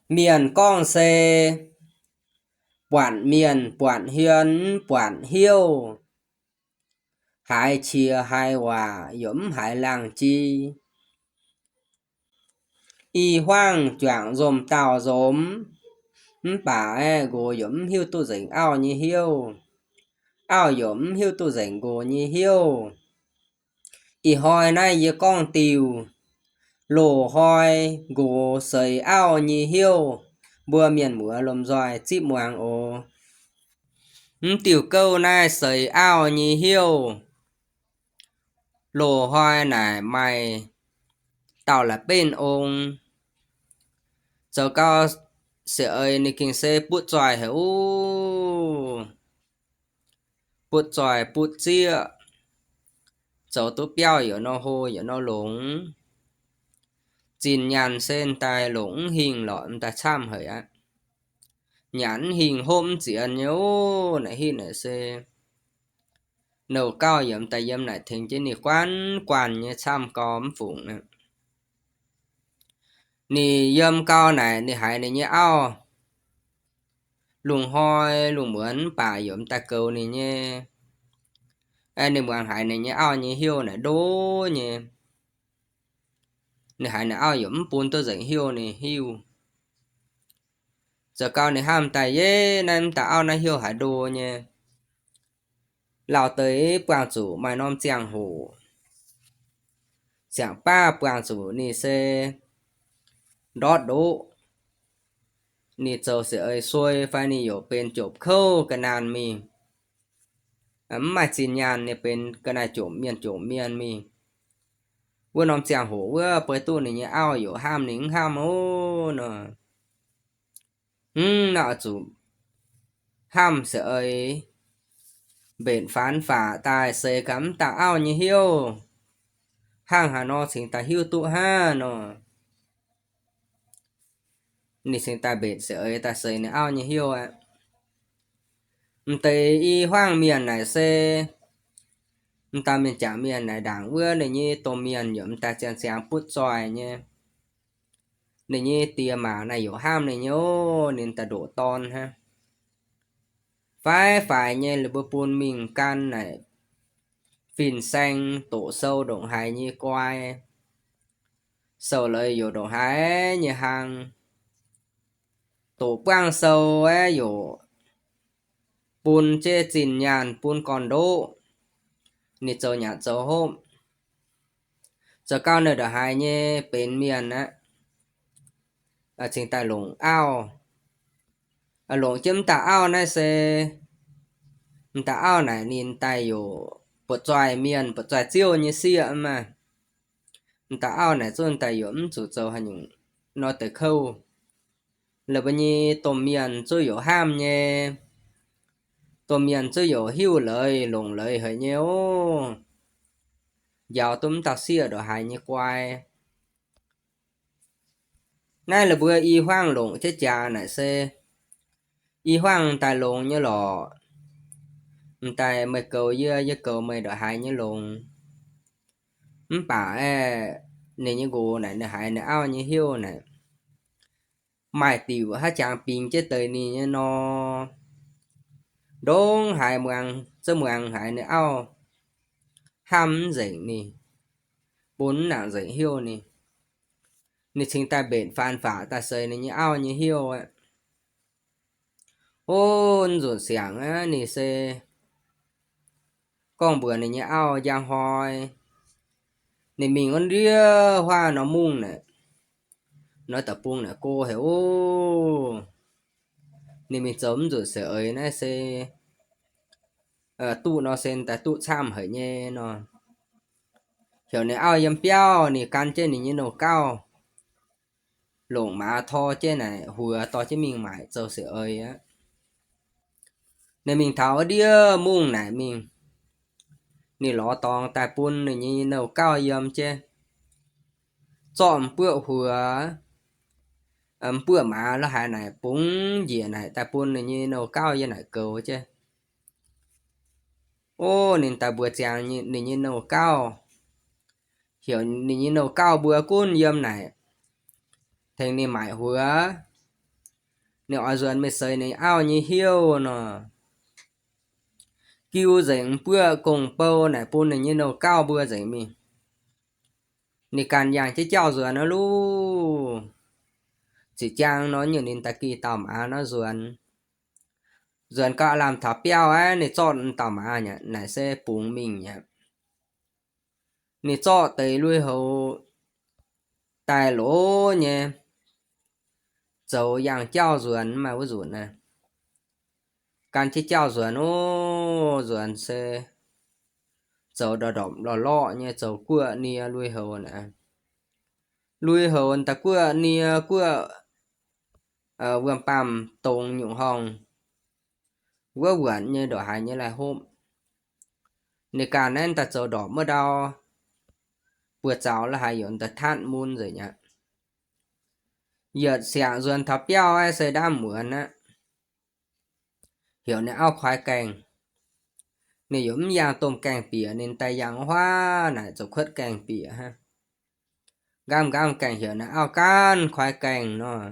Mienh gorngv se, buatc mienh buatc hmien mv buatc hnyouv, haiz qiex haiz waac yaac mv haiz laangh jiex. I hmuangv juangc nzomc dauh nzomc, mv baac aeqv, nqox yaac mv hiuv duqv nzengc auv nyei hnyouv. Auv yaac mv hiuv duqv nzengc nqox nyei hnyouv. Ih hnoi naaiv yie gorngv diuh loz-hnoi nqox seix auv nyei hnyouv, mbuo mienh muoz lomh nzoih zipv muangx oc. Mv diuh gouv naaiv seix auv nyei hnyouv, loz-hnoi naaic maaih dauh la'benv ong, zoux gau siec eix ninh gengh se butv zoih haic oc. Butv zoih butv zieqv, zoux duqv biauv yaac nor hlo yaac nor longx. Zinh nyaanh se m'daaih longc mv hingh lorqc, m'daaih camv haic aqv. Nyanc mv hingh hopv mv ziex nyei oc. Naaic hitv naaic se nouh gauh yaac m'daaih yiem naaic tengx jienv ninh guanh guanh nyei camv gau mv fungc aqv. Ninh yiem gau naaic ninh haiz ninh nyei auv lungh hnoi lungh muonz mv baac yaac m'daaih goux ninh nyei. Ninh muangx haiz ninh nyei auv nyei hnyouv naaic ndo nyei. Ninh haiz ninh auv yaac mv bun duqv nzengc hnyouv ninh hiuv. Zoux gau ninh hnamv daaih, yie naaiv m'daaih auv naaiv hnyouv haiz ndo nyei. Lauh deix buangh zuqc maaih norm ziangh hoc, ziangh baav buangh zuqc ninh se ndortv ndoqv, ninh zoux siec eix suei fai ninh yaac benx jomc kouv ga'naanh mingh. Mv maaih zinh nyaanh ninh benx ga'naaiv jomc mienh jomc mienh mingh. Wuov norm ziangh hoc wuov, beiv duqv ninh nyei auv yaac hnamv ninh mv hnamv oc nor. Mv, naaiv oix zuqc hnamv siec eix, mbenc faanx faqc daaih seix gaax m'daaih auv nyei hnyouv, hnangv haaix nor cingx daaih hiuv duqv hnangv nor. Ninh cingx daaih mbenc siec eix daaih seix ninh auv nyei hnyouv aqv. M'deix i hmuangv mienh naaic se, m'daaih mienh jangc mienh naaic ndaangc wuov ninh nyei domh mienh yaac m'daaih ziangh ziangx butv zoih nyei. Ninh nyei diex maac naaic yaac hnamv ninh nyei oc, ninh daaih ndoqc dorn hnangv. Faix-faix nyei lih mbuo bun mingh gan naaic fin-saeng doqc sou ndongc haaix nyei guai, sou leiz yaac ndongc haaix nyei hlang. Doqc buangv sou aeqv, yaac bun jienv zinh nyaanh bun gorn-ndoqv, ninh zoux nyanc zoux hopv. Zoux gau ninh ndongc haaix nyei benx mienh aqv, cingx daaih longc auv. Longc jienv m'daaih auv naaiv se, m'daaih auv naaic ninh daaih yaac buoqc zoih mienh buoqc zoih ziouv nyei sieqv maah. M'daaih auv naaic zungv daaih yaac mv zuqc zoux haaix nyungc nor deix kouv. Laaix mbuo nyei domh mienh zungv yaac hnamv nyei. Domh mienh zungv yaac hiuv leiz longc leiz haic nyei oc. Njaaux duqv m'dauh sieqv ndongc haaix nyei guai. Naaiv laaix mbuo i hmuangv longc jienv jaax naaic se, i hmuangv daaih longx nyei lorqc. M'daaih meih goux yie, yie goux meih ndongc haaix nyei longx. Mv baac aeqv, ninh nyei nqox naaic ninh haiz ninh auv nyei hnyouv naaic, maaih diuc haaix jangx bingx jienv deix ninh nyei nor, ndongc haaix muangx zungv muangx haiz ninh auv hnamv mv nzengc ninh, bun mv nangc nzengc hnyouv ninh. Ninh cingx daaih mbenc faanx faqc daaih seix ninh nyei auv nyei hnyouv aqv. Ov, nzunc siangx aqv, ninh se gorngv mbuox ninh nyei auv njang hnoi, ninh mingh wuov ndiev huaav norm mungv naaic, norm deic-bung naaic go haic ov. Ninh mingh zoux mv nzunc siec eix naaiv se duqv nor se daaih duqv camv haic nyei nor. Heuc ninh auv yiem biauv, ninh gan jienv ninh nyei nouh gauv longc maaz tor jienv naaic huox dorh jienv mingh maaic zoux siec eix aqv. Ninh mingh taux wuov ndiev mungv naaic mingh, ninh lorz dorngx daaih bun ninh nyei nouh gauv yiem jienv, zorqv m'buoqv huox, m'buoqv maaz la'haiz naaic bungx njiec naaic daaih bun ninh nyei nouh gauv yiem naaic goux jienv. Ov, ninh daaih mbuox ziangx ninh nyei nouh gauv, heuc ninh nyei nouh gauv mbuo gunv yiem naaic tengx ninh maaic huox. Ninh oix nzuonx mingh seix ninh auv nyei hnyouv nor, giu nzengc buoqv gong-bou naaic bun ninh nyei nouh gauv mbuo nzengc mingh. Ninh ganh yangh jienv jauv nzuonx aqv loh. Ziqc jaang nor nyungc ninh da'gih dauh maaz nor nzuonx. Nzuonx gau aav lamh taux biauv aqv, ninh zorqv dauh maaz aqv, naaic se bungx mingh aqv. Ninh zorqv deix lui-houx daaih loz nyei zoux yangh jauv nzuonx, maaih wuov nzunc naaiv. Gan jienv jauv nzuonx ov, nzuonx se zoux ndorpc ndorpc lorqc lorqc nyei, zoux guoqv nie lui-houx naaic. Lui-houx daaih guoqv nie guoqv wuom-baamh dongz nyungc horngh, wuov wuonc nyei ndongc haaix nyei laih hopv. Ninh ganh naaiv daaih zoux ndorpc wuov ndau, buoz zaux la'haaix yaac daaih tatv mun nzengc aqv. Yietc siangx nzuonx taux biauv aqv se ndaamv muonz aqv. Heuc ninh auv koi gaengh. Ninh yaac mv yangh domh gaengh bieqc, ninh daaih yangh huaav naaic zoux kuotv gaengh bieqc hnangv. Nqaamv nqaamv gaengh heuc ninh auv gaanv koi gaengh nor.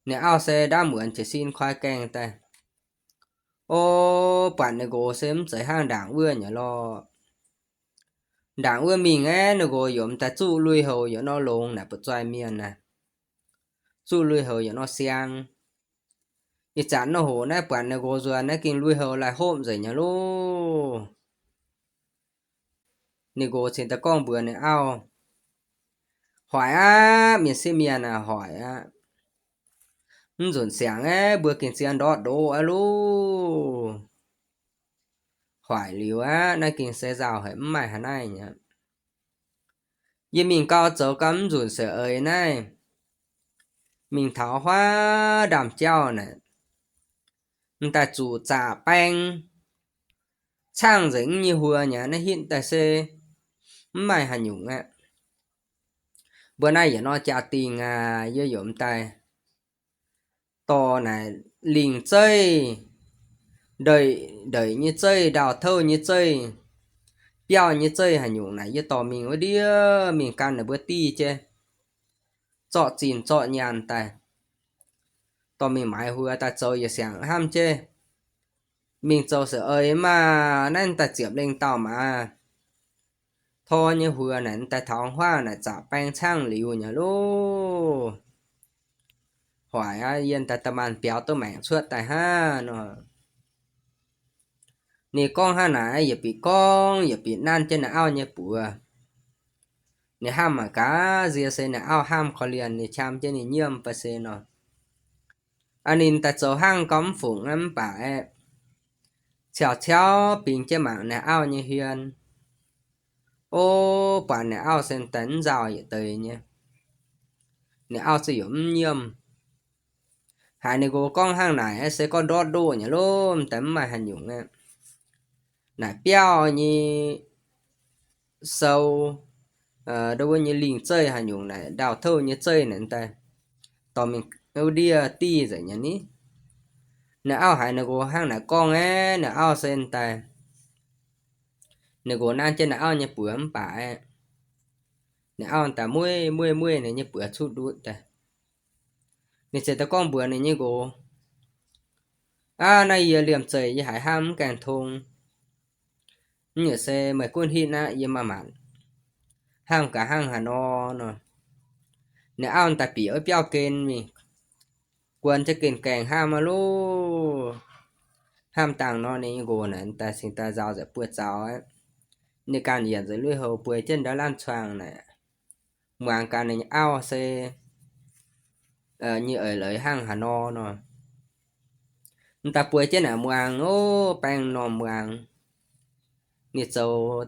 Ninh auv se ndaamv muonz jiez sin koi gaengh daaih. O, buatc ninh nqox se mv zeiz hnangv ndaangc wuov nyei lorqc. Ndaangc wuov mingh aeqv, ninh nqox yaac m'daaih zuqv lui-houx yaac nor longx naaic, buoqc zoih mienh naaic. Zuqv lui-houx yaac nor siang. Ih zanc nor hoc naaiv buatc ninh nqox nzuonx naaiv gengh lui-houx laih hopv nzengc nyei loh. Ninh nqox cingx daaih gorngv mbuox ninh auv, hoic aqv, mienh sieqv mienh aac, hoic aqv. Mv nzunc siangx aeqv, mbuo gengh zien ndortv ndoqv aqv loh. Hoic liuz aqv, naaiv gengh se nzauh haic, mv maaih haaix naaiv nyei. Yie mingh gau zoux gau mv nzunc seix eix naaiv, mingh taux huaav ndaamv-jauv naaic, m'daaih zuqc zaqc baeng caangh nzengc nyei huox nyei, naaiv hitv daaih se mv maaih haaix nyungc aqv. Mbuo naaiv yietc norm jaa-dingh aac, yie yaac m'daaih dorh naaic lingh zeiv, ndeic, ndeic nyei zeiv, ndau-touv nyei zeiv, biauv nyei zeiv haaix nyungc naaic yie dorh mingh wuov ndiev mingh gan ninh mbuo div jienv, zorqv zinh zorqv nyaanh daaih, dorh mingh maaiz huox daaih zoux yietc siangx hnamv jienv. Mingh zoux seix eix maah, naaiv daaih ziepc lengh dauh maah, tor nyei huox naaic daaih taux huaav naaic zaqc baeng caangh liuz nyei loh. Hoic aqv, yie daaih da'maanh biaux duqv maengc cuotv daaih hnangv nor. Ninh gorngv hnangv naaic, yietc bieqc gorngv yietc bieqc nanv jienv ninh auv nyei buoz. Ninh hnamv mangc gaax, nziex se ninh auv hnamv korv-lienh ninh, qam jienv ninh nyiemv fai se nor. Aa, ninh daaih zoux hnangv gorngv mv fungc aqv, mv baac aeqv, ciauh ciauh bingx jienv mangc ninh auv nyei hmien. O, buatc ninh auv se daaih mv nzauh yietc deix nyei. Ninh auv zungv yaac mv nyiemv. Haiz ninh nqox gorngv hnangv naaic, se gorngv ndortv ndoqv nyei lov, m'daaih mv maaih haaix nyungc aqv. Naaic biauv nyei sou, ndo wuov nyei lingh zeiv haaix nyungc naaic, ndau-touv nyei zeiv naaic daaih dorh mingh wuov ndiev div nzengc nyei ni. Ninh auv haiz ninh nqox hnangv naaic gorngv aeqv, ninh auv se daaih, ninh nqox nanv jienv ninh auv nyei buoz mv baac aeqv, ninh auv daaih mueiv mueiv mueiv ninh nyei buoz cuqv ndutv daaih. Ninh ziouc daaih gorngv mbuox ninh nyei nqox, Aav, naaiv yie liemh zeih yie haiz hnamv mv gaengh tong. Mv nyungc se meih gunv hitv aqv, yie maaih maanc hnamv gaax hnangv haaix nor nor. Ninh auv daaih bieqc wuov biauv gen mingh, guon jienv gen gaengh hnamv aqv loh. Hnamv dangh nor ninh nyei nqox naaic daaih cingx daaih nzauh nzengc buoz zaux aqv. Ninh ganh yietc nzengc lui-houx bueix jienv ndau laanh cuangh naaic, muangx gaax ninh auv se nyei eix leiz hnangv haaix nor nor. M'daaih bueix jienv naaic muangx, o, baeng m'normh muangx. Ninh zoux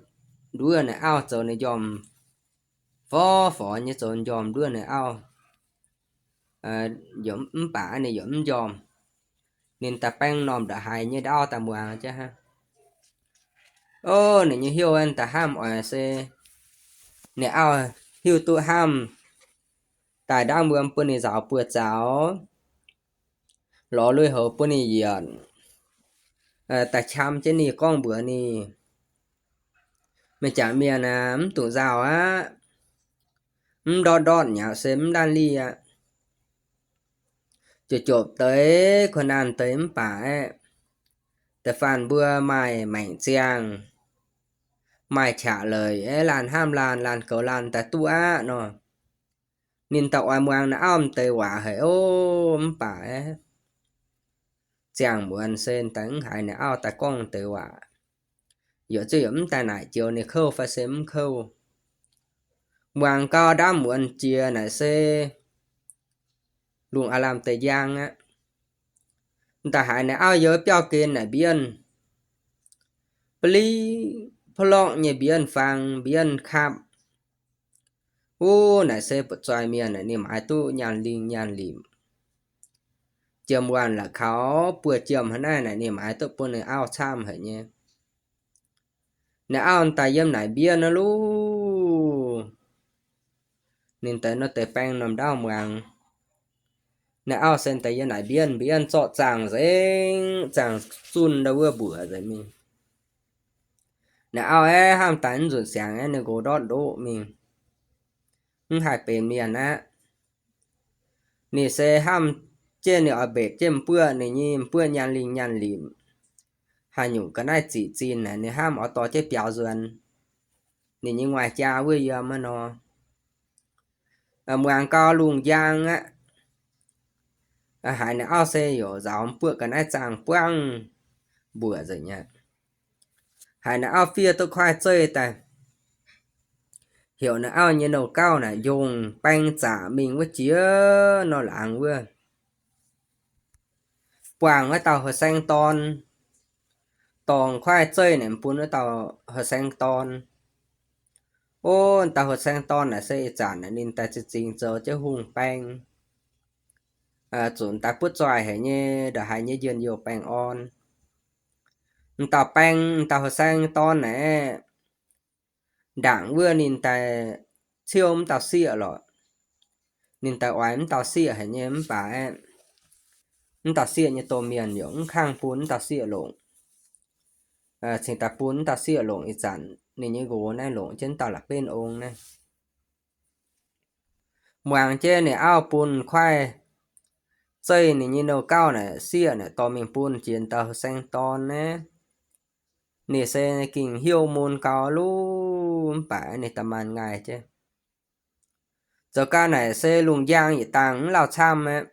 nduov ninh auv, zoux ninh njormh, forv forx nyei zoux njormh nduov ninh auv. Mv baac ninh yaac mv njormh. Ninh daaih baeng m'normh ndongc haaix nyei ndau daaih muangx jienv hnangv. O, ninh nyei hnyouv daaih hnamv oix se ninh auv hiuv duqv hnamv, daaih ndaamv wuom bun ninh nzaaux buoz zaux, lorz lui-houx bun ninh yietc, daaih qam jienv ninh gorngv mbuox ninh, Meih jangc mienh aah, mv dungx nzauh aqv. Mv ndortv ndortv nyei se mv laanh lih aqv. jopv-jopv deix, kuv naanh deix mv baac aeqv, da'faanh mbuo maaih maengc ziangh, maaih qaqv leiz aeqv, laanh hnamv laanh, laanh goux laanh daaih duqv aqv nor. Ninh daaih oix muangx naaiv auv deix waac haic oc. Mv baac aeqv, ziangh muonz se daaih mv haiz naaiv auv daaih gorngv deix waac. Yaac ziouc yaac mv daaih naaic joux ninh kouv fai se mv kouv. Muangx gau ndaamv muonz jiex naaic se lungh aav lamh deix njang aqv. Daaih haiz naaiv auv yiem biauv gen naaic mbienv, ba'liv pa'lorqv nyei mbienv fangx, mbienv kapv. Wuov naaic se butv-zoih mienh naaic ninh maaiz duqv nyaanh lingh nyaanh limc. Jiem waanh la'kaux buo jiem hnangv naaiv naaic ninh maaiz duqv bun ninh auv camv haic nyei. Naaiv auv daaih yiem naaic mbienv nor luv, ninh deix nor deix baeng norm ndaauv muangx. Naaiv auv se daaih yiem naaic mbienv, mbienv zorqv zaangc nzengc, zaangc zunh ndau wuov mbuoqc nzengc mingh. Naaiv auv aeqv, hnamv daaih mv nzunc siangx aeqv, ninh nqox ndortv ndoqv mingh, mv haih benx mienh aqv. Ninh se hnamv jienv ninh oix mbetc jienv m'buoqv, ninh nyei m'buoqv nyaanh lingh nyaanh limc, haaix nyungc ga'naaiv ziqc zinh naaic ninh hnamv oix dorh jienv biaux nzuonx ninh nyei nguaih jaa wuov yiem aqv nor. Muangx gau lungh njang aqv. Haiz naaiv auv se yaac nzaaux m'buoqv ga'naaiv zaangh buangv mbuoqc nzengc aqv. Haiz naaiv auv fiev duqv kuaaiv zeih daaih, heuc naaiv auv nyei nouh gauv naaic njongc baeng zaqc mingh wuov jiex nor laangz wuov, buangh wuov dauh heuc saeng dorn, dorngc kuaaiv zeih naaic bun wuov dauh heuc saeng dorn. Ov, dauh heuc saeng dorn naaic se ih zanc naaic ninh daaih zinh zingx zoux jienv hungh baeng, zuqc daaih butv zoih haic nyei, ndongc haaix nyei njien-youh baengh orn. M'dauh baeng, m'dauh heuc saeng dorn naaic, ndaangc wuov ninh daaih ciouv m'dauh sieqv lorqc. Ninh daaih oix m'dauh sieqv haic nyei mv baac aeqv, m'dauh sieqv nyei domh mienh yaac mv kangh bun m'dauh sieqv longc. Cingx daaih bun m'dauh sieqv longc ih zanc ninh nyei nqox naaiv longc jienv dauh la'benv ong naaiv. Muangx jienv ninh auv bun kuaaiv zeih ninh nyei nouh gauv naaic sieqv naaic dorh mingh bun jiex dauh heuc saeng dorn naaiv. Ninh se gengh hnyouv mun gau luv mv baac ninh da'maanh ngaih jienv. Zoux gau naaic se lungh njang yietc dangh mv lauh camv aqv.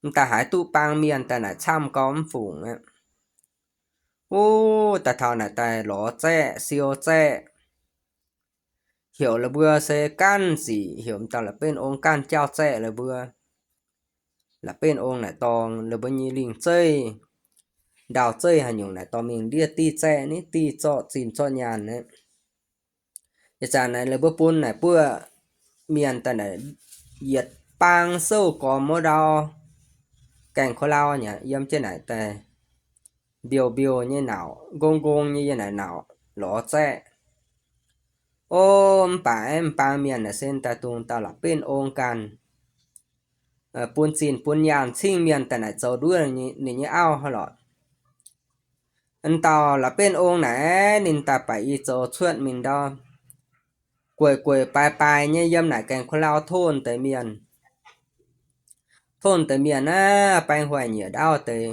M'daaih haiz duqv baang mienh daaih naaic camv gau mv fungc aqv. Wuov daaih taux naaic daaih lorz zaeqv siou zaeqv, heuc la'mbuo se ganh zic, heuc m'dauh la'benv ong ganh jauv zaeqv la'mbuo. La'benv ong naaic dorngx la'mbuo nyei lingh zeiv, ndau zeiv haaix nyungc naaic dorh mingh ndiev div zaeqv, niv div zorqv zinh zorqv nyaanh aqv. Ih zanc naaic la'mbuo bun naaic buoqv mienh daaih naaic yietc baang souv gormx wuov ndau gaengh kuv lauh nyei yiem jienv naaic daaih mbiouh mbiouh nyei nauc, nqong nqong nyei yiem naaic nauc lorz zaeqv. Ov, mv baac aeqv, m'baang mienh naaic se daaih dungx dauh la'benv ong ganh bun zinh bun nyaanh cingv mienh daaih naaic zoux nduov ninh nyei auv hnangv lorqc. M'dauh la'benv ong naaic ninh daaih baac i zoux cuotv mingh ndau, gueic gueic baaix baaix nyei yiem naaic gaengh kuv lauh tov deix mienh. Tov deix mienh naaiv baeng huaih nyieqc ndaauv deix,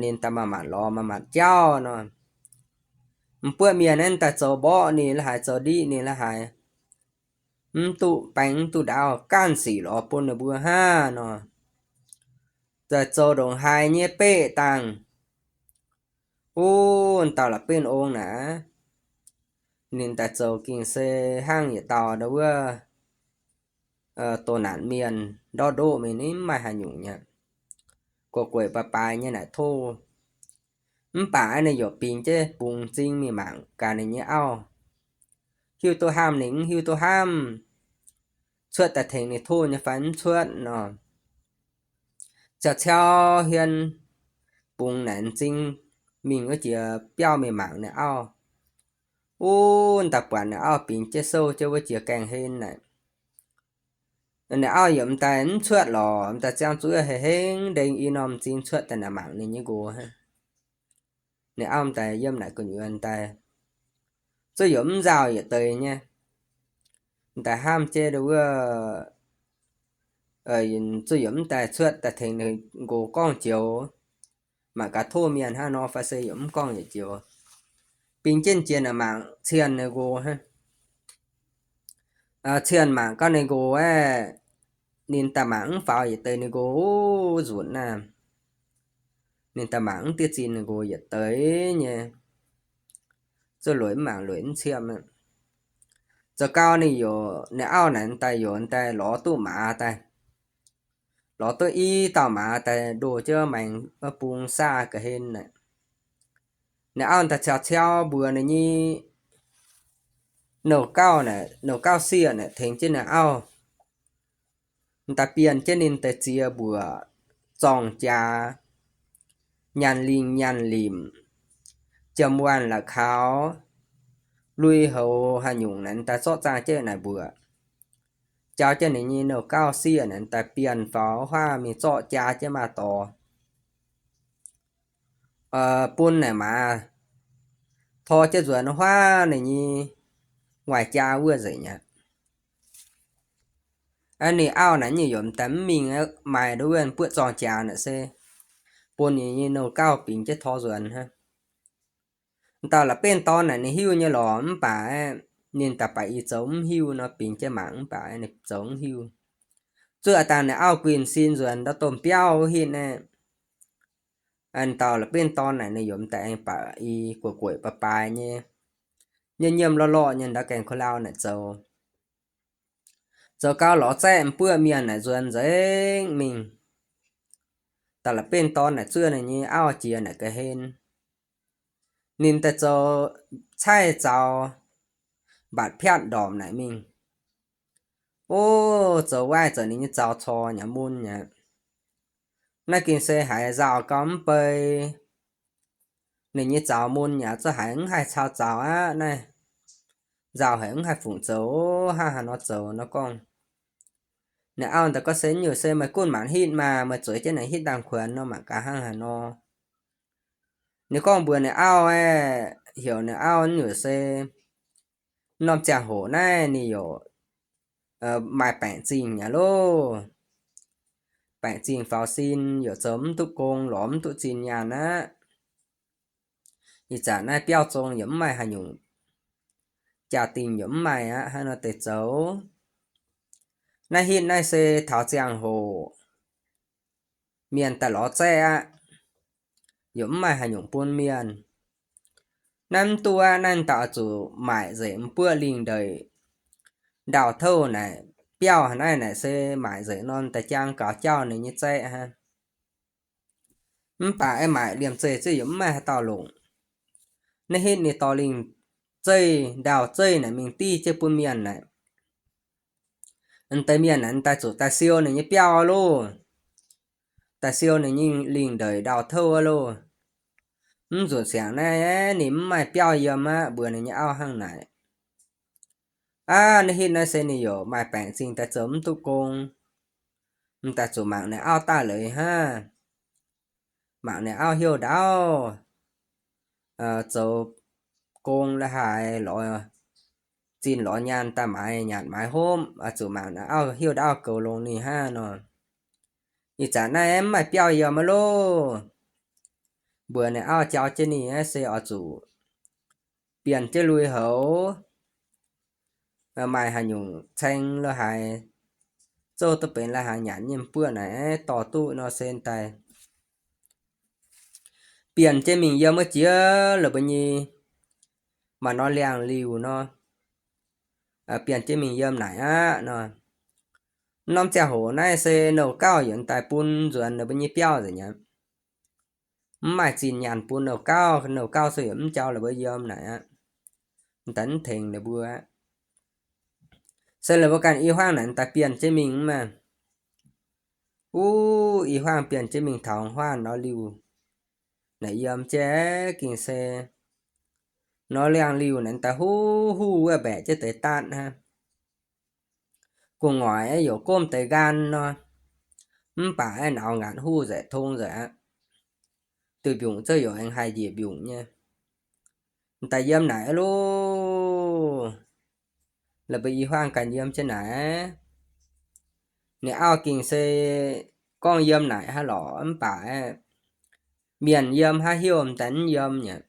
ninh daaih maaih manc lorz maaih manc jauv nor. M'buoqv mienh naaiv daaih zoux mborqv ninh la'haaix, zoux ndiqv ninh la'haaix, mv duqv baeng mv duqv ndaauv, ganh sic lorz bun ninh mbuo hnangv nor. Daaih zoux ndongc haaix nyei beqv dangh. Wuov dauh la'benv ong naaic, ninh daaih zoux gengh se hnangv yietc dauh ndau wuov doh naanc mienh ndortv ndoqv mingh, ninh mv maaih haaix nyungc nyei, gueic gueic baaix baaix nyei naaic tov. Mv baac ninh yaac bingx jienv bungx m'zing mingh mangc gaax ninh nyei auv, hiuv duqv hnamv ninh mv hiuv duqv hnamv, cuotv daaih tengx ninh tov nyei fai mv cuotv nor. Ziouc ciauv hien bungx naaic m'zing mingh wuov jiex biauv mingh mangc ninh auv. Wuov dauh buatc ninh auv bingx jienv souv jienv wuov jiex gaengh hen naaic, ninh auv yaac m'daaih mv cuotv lorqc, m'daaih ziangh zuqc hei hengv ndeng i norm m'zing cuotv daaih naaic mangc ninh nyei nqox hnangv. Ninh auv m'daaih yiem naaic gu'nyuoz daaih, zuov yaac mv nzauh yietc deix nyei, m'daaih hnamv jienv ndau wuov zuqc yaac mv daaih cuotv daaih tengx ninh nqox gorngv joux. Mangc gaax tov mienh hnangv nor fai se yaac mv gorngv yietc joux. Bingx jienv jiex naaic mangc cienh ninh nqox hnangv. Cienh mangc gaax ninh nqox aeqv, ninh daaih mangc mv faaux yietc deix ninh nqox nzunc naaiv. Ninh daaih mangc mv diqv zinh ninh nqox yietc deix nyei, zuqc lueic mv mangc lueic mv ciemh aqv. Zoux gau ninh yaac, ninh auv naaic daaih yaac daaih lorz duqv maaz daaih, lorz duqv i dauh maaz daaih ndoh jienv maengx wuov bung saav ga'hlen naaic. Ninh auv daaih ciaux ciaux mbuox ninh nyei nouh gauh naaic, nouh gauh sieqv naaic tengx jienv ninh auv daaih bienh jienv ninh deix ziex mbuoqc zorng jaax, nyaanh lingh nyaanh limc, jiem waanh la'kaux, lui-houx haaix nyungc naaic daaih zorqv zaangh jienv naaic mbuoqc. Jauv jienv ninh nyei nouh gauh sieqv naaic daaih bienh faaux huaav mingh zorqv jaa jienv maaz-dorx bun naaic maaz tor jienv nzuonx huaav ninh nyei waaic jaa wuov nzengc aqv. Ninh auv naaic nyei yomc daaih mv mingh maaih nduov wuov buoqv zorng jaax naaic se bun ninh nyei nouh gauh bingx jienv tor nzuonx hnangv. Dauh la'benv dorn naaic ninh hiuv nyei lorqc mv baac ninh daaih baac i zoux mv hiuv nor, bingx jienv mangc mv baac ninh zoux mv hiuv. Zuqc dangh ninh auv guinh sin nzuonx ndau domh biauv wuov hitv naaiv, dauh la'benv dorn naaic ninh yomc daaih aengx baac i gueic gueic baaix baaix nyei, nyiemv nyiemv lorqc lorqc nyei ndau gaengh ko lau naaic zoux. Zoux gau lorz zaeqv m'buoqv mienh naaic nzuonx nzengc mingh. Dauh la'benv dorn naaic zuov ninh nyei auv jiex naaic ga'hlen, ninh daaih zoux caaiv zaux mbatc piatv ndorpc naaic mingh. O, zoux waaiv zoux ninh nyei zaux cor nyei mun nyei. Naaiv gengh se haiz nzauh gau mv bei. Ninh nyei zaux mun yaac zungv haiz mv haih cau zaux aqv. Naaiv nzauh haiz mv haih fungc zoux, hnangv haaix nor zoux nor gorngv. Ninh auv daaih gorngv se nyungc se meih gunv maanc hitv maah, meih zueiz jienv naaic hitv dangh kuonx nor mangc gaax hnangv haaix nor. Ninh gorngv mbuox ninh auv aeqv, heuc ninh auv nyungc se norm ziangh hoc naaiv ninh yaac maaih baengc zingh nyei loh. Baengc zingh faaux sin yaac zoux mv duqv gong, lorz mv duqv zinh nyaanh aqv. Ih zanc naaiv biauv zong yaac mv maaih haaix nyungc, jaa-dingh yaac mv maaih aqv, hnangv nor deix zoux. Naaiv hitv naaiv se taux ziangh hoc mienh daaih lorz zaeqv aqv, yaac mv maaih haaix nyungc bun mienh. Naaiv mv duqv aqv, naaiv dauh zuqc maaic nzengc m'buoqv lingh ndeic ndau-touv naaic, biauv haaix naaiv naaic se maaic nzengc norm da'jang gaux jauv ninh nyei zaeqv hnangv. Mv baac aengx maaic liemh zeih zuqc yaac mv maaih haaix dauh longc. Naaiv hitv ninh dorh lingh zeiv ndau zeiv naaic mingh div jienv bun mienh naaic, deix mienh naaic daaih zuqc daaih siou ninh nyei biauv loh, daaih siou ninh nyei lingh ndeic ndau-touv loh. Mv nzunc siangx naaiv ninh mv maaih biauv yiem aqv, mbuox ninh nyei auv hnangv naaic. Aav, naaiv hitv naaiv se ninh yaac maaih baengc zingh daaih zoux mv duqv gong, m'daaih zuqc mangc ninh auv daaih leiz hnangv. Mangc ninh auv heuv ndaauv zoux gong la'haaix lorz zinh lorz nyaanh daaih maaiz nyanc maaiz hopv, zuqc mangc ninh auv heuv ndaauv goux longx ninh hnangv nor. Ih zanc naaiv mv maaih biauv yiem aqv loh. Mbuox ninh auv jauv jienv ninh aqv se oix zuqc bienh jienv lui-houx, maaih haaix nyungc caeng la'haaix, zouv duqv benx la'haaix nyanc nyei m'buoqv naaic dorh duqv nor se daaih bienh jienv mingh yiem wuov jiex la'buo nyei maaih norm liangx-liuh nor, bienh jienv mingh yiem naaic aqv nor. Norm ziangh hoc naaiv se nouh gauh yietc daaih bun nzuonx ninh mbuo nyei biauv nzengc aqv. Mv maaih zinh nyaanh bun nouh gauh, nouh gauh se yietc mv jauv la'buo yiem naaic aqv. M'daaih mv tengx ninh mbuo aqv. Se la'buo ganh i huaangv naaic daaih bienh jienv mingh mv maah. Uv, i huaangv bienh jienv mingh taux huaangv nor liuh naaic yiem jienv gengh se norm liangx-liuh naaic daaih huv huv wuov mbaeqc jienv deix daatv hnangv. Gu'nguaaic aeqv, yaac gomv deix nqaang nor, mv baac aeqv, nauz ngaatc huv nzengc, tong nzengc aqv. Duih mbiungc zouv yaac aengx haih njiec mbiungc nyei. M'daaih yiem naaic aqv loh. La'buo i huaangv ganh yiem jienv naaic. Ninh auv gengh se gorngv yiem naaic hnangv lorqc, mv baac mienh yiem haaix heuc m'daaih mv yiem nyei.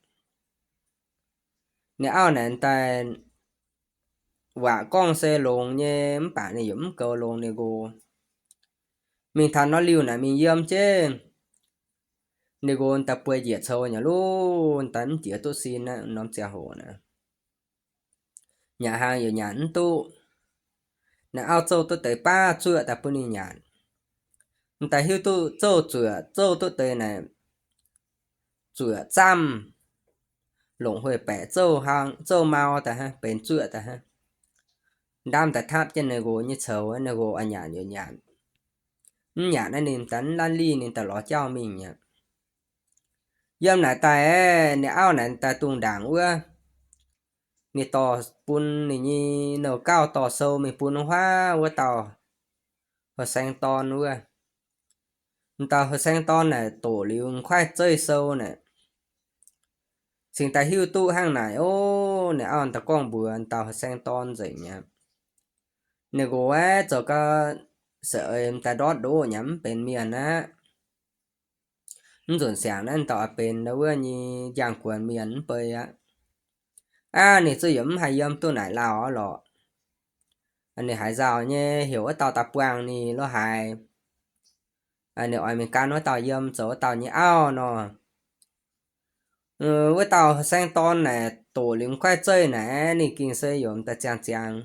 Ninh auv naaic m'daaih waac gorngv se longx nyei, mv baac ninh yaac mv goux longx ninh nqox. Mingh taux norm liuh naaic mingh yiem jienv, ninh nqox m'daaih bueix njiec coux nyei lov, m'daaih mv jiex duqv sin aqv, norm ziangh hoc naaic. Nyanc hnaangx yaac nyanc mv duqv. Ninh auv zouv duqv deix baav zuoqv daaih bun ninh nyanc. M'daaih hiuv duqv zouv zuoqc, zouv duqv deix naaic zuoqc zamh, longc huih baeqc zouv hlang, zouv mau daaih hnangv, benx zuoqv daaih hnangv. Ndaam daaih tapv jienv ninh nqox nyei coux, ninh nqox oix nyanc yaac nyanc. Mv nyanc naaiv ninh m'daaih mv lanv lih, ninh daaih lorz jauv mingh aqv. Yiem naaic daaih, ninh auv naaic daaih dungh ndaangc wuov, ninh dorh bun ninh nyei nouh gauh dorh sou mingh bun wuov huaav wuov dauh heuc saeng dorn wuov. M'daaih heuc saeng dorn naaic doqc liuz m'nqaaiv zeiv sou naaic, cingx daaih hiuv duqv hnangv naaic ov, ninh auv m'daaih gorngv mbuox m'daaih heuc saeng dorn nzengc aqv. Ninh nqox aeqv, zoux gau se eix m'daaih ndortv ndoqv nyei, mv benx mienh aqv. Mv nzunc siangx naaiv m'daaih oix benx ndau wuov nyei njang-guonx mienh mv bei aqv. Aav, ninh zuqc yaac mv haih yiem duqv naaic lauh lorqc. Ninh haaix nzauh nyei heuc wuov dauh daaih buangh ninh lo haaix, ninh oix mingh gan wuov dauh yiem zoux wuov dauh nyei auv nor. Wuov dauh saeng dorn naaic doqc liuz m'nqaaiv zeiv naaic, ninh gengh se yaac m'daaih ziangh ziangx.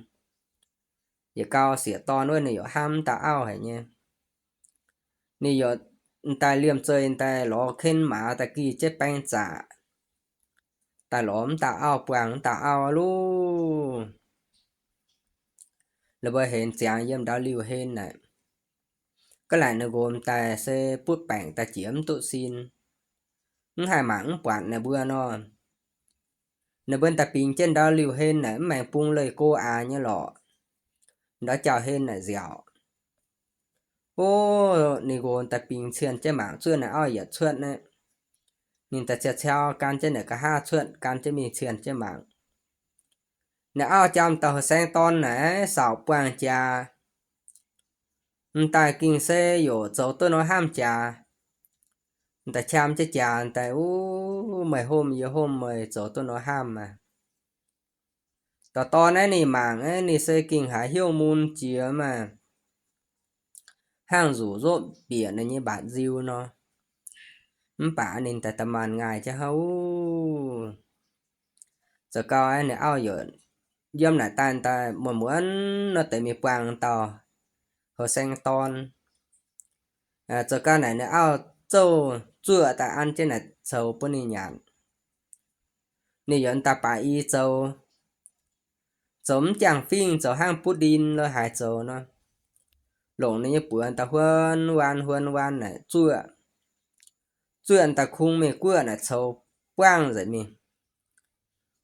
Yietc gau sieqv dorn wuov ninh yaac hnamv m'daaih auv haic nyei. Ninh yaac m'daaih liemh zeih daaih lorz ken maaz daaih gih jienv baeng zaqc, daaih lorz m'daaih auv buangh m'daaih auv loh. La'buo hemx ziangx yiem ndau liuh hen naaic, ga'naaiv ninh nqox m'daaih se butv baengc daaih jiex mv duqv sin, mv haih mangc mv buatc ninh mbuo nor. Ninh mbuo daaih bingx jienv ndau liuh hen naaic, mv maengx bung leih go aax nyei lorqc. Ndau jauh hen naaic nziaauc. Ov, ninh nqox daaih bingx cienh jienv mangc, zuoqv ninh auv yietc cuotv naaiv. Ninh daaih ciauv ciauv gan jienv naaic nqa'haav cuotv, gan jienv mingh cienh jienv mangc. Ninh auv jaa m'daaih heuc saeng dorn naaic saauc buangh jaax. M'daaih gengh se yaac zoux duqv nor hnamv jaax. M'daaih qam jienv jaax daaih, Uv, meih homh yie homh meih, zoux duqv nor hnamv maah. Dorh dorn naaiv ninh mangc, ninh se gengh haiz hnyouv mun jiex maah, hnangv nzuqc nzopv bieqc ninh nyei mbaatc nziu nor. Mv baac ninh daaih da'maanc ngaih jienv hnangv. Zoux gau ninh auv yaac yiem naaic daaih daaih muonz-muonz nor deix mingh buangh dauh heuc saeng dorn. Zoux gau naaic ninh auv zouv zuoqv daaih an jienv naaic coux bun ninh nyanc. Ninh yaac daaih baaix i zoux, zoux mv jangx fingx, zoux hnangv butv ndin lo haaix zoux nor. Longc ninh nyei buoz daaih huon waan huon waan naaic zuoqv, zuoqv daaih kungx mingh guoqv naaic coux buangv nzengc mingh.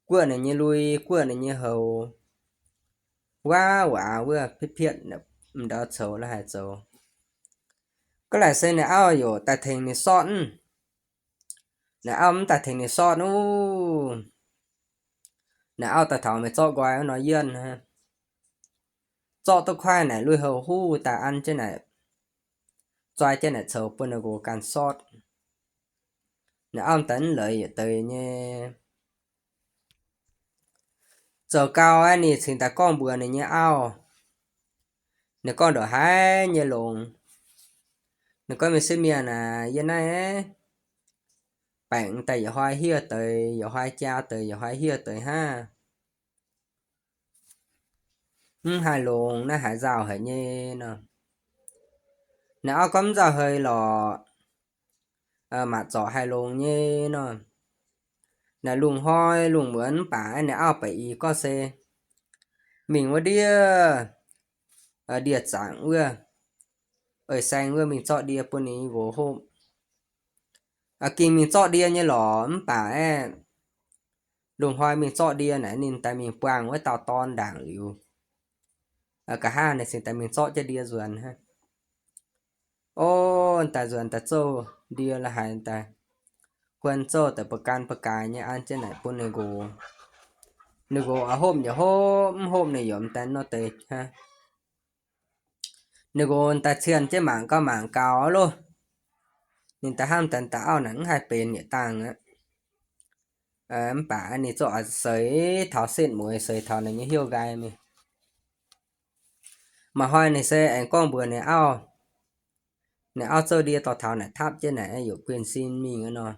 Guoqv ninh nyei lui, guoqv ninh nyei houx, waav waac wuov pietv pietv, m'ndau coux lo haaix zoux. Ga'naaiv se ninh auv yaac daaih tengx ninh sortv. Ninh auv mv daaih tengx ninh sortv nuv. Ninh auv daaih taux mingh zorqv nqoi wuov nor yienh, zorqv duqv kuaaiv naaic lui-houx huv daaih an jienv naaic, zoi jienv naaic coux bun ninh nqox ganh sortv. Ninh auv daaih mv leiz yietc deix nyei. Zoux gau aqv, ninh cingx daaih gorngv mbuox ninh nyei auv. Ninh gorngv ndongc haaix nyei longx. Ninh gorngv, Mienh sieqv mienh aac, yie naaiv baengc daaih yietc hnoi hiev deix, yietc hnoi jaa deix, yietc hnoi hiev deix hnangv. Mv haih longx, naaiv haaix nzauh haic nyei nor. Ninh auv gorngv, Mv nzauh haic lorqc. Maaih zorc haih longx nyei nor. Naaic lungh hnoi lungh muonz mv baac ninh auv ba'gi gorngv se mingh wuov ndiev, ndie-zaangc wuov, ei-saeng wuov mingh zorqv ndie bun ninh nqox hopv. Ging mingh zorqv ndie nyei lorqc, mv baac aeqv, lungh hnoi mingh zorqv ndie naaic ninh daaih mingh buangh wuov dauh dorn ndaangc liuz, nqa'haav ninh cingx daaih mingh zorqv jienv ndie nzuonx hnangv. Ov, daaih nzuonx daaih zouv ndie la'haaix daaih, huon zouv daaih ba'gan ba'gaaix nyei an jienv naaic bun ninh nqox. Ninh nqox oix hopv yaac hopv, mv hopv ninh yaac m'daaih nor deix hnangv. ninh nqox daaih cienh jienv mangc gau mangc gaux loh. Ninh daaih hnamv daaih, dauh auv naaic mv haih benx yietc dangh aqv. Mv baac ninh zungv oix seix taux setv mueiz, seix taux ninh nyei hnyouv nqaai mingh. Maaih hnoi ninh se aengx gorngv mbuox ninh auv, ninh auv zouv ndie dorh taux naaic tapv jienv naaic, yaac guin sin mingh nor.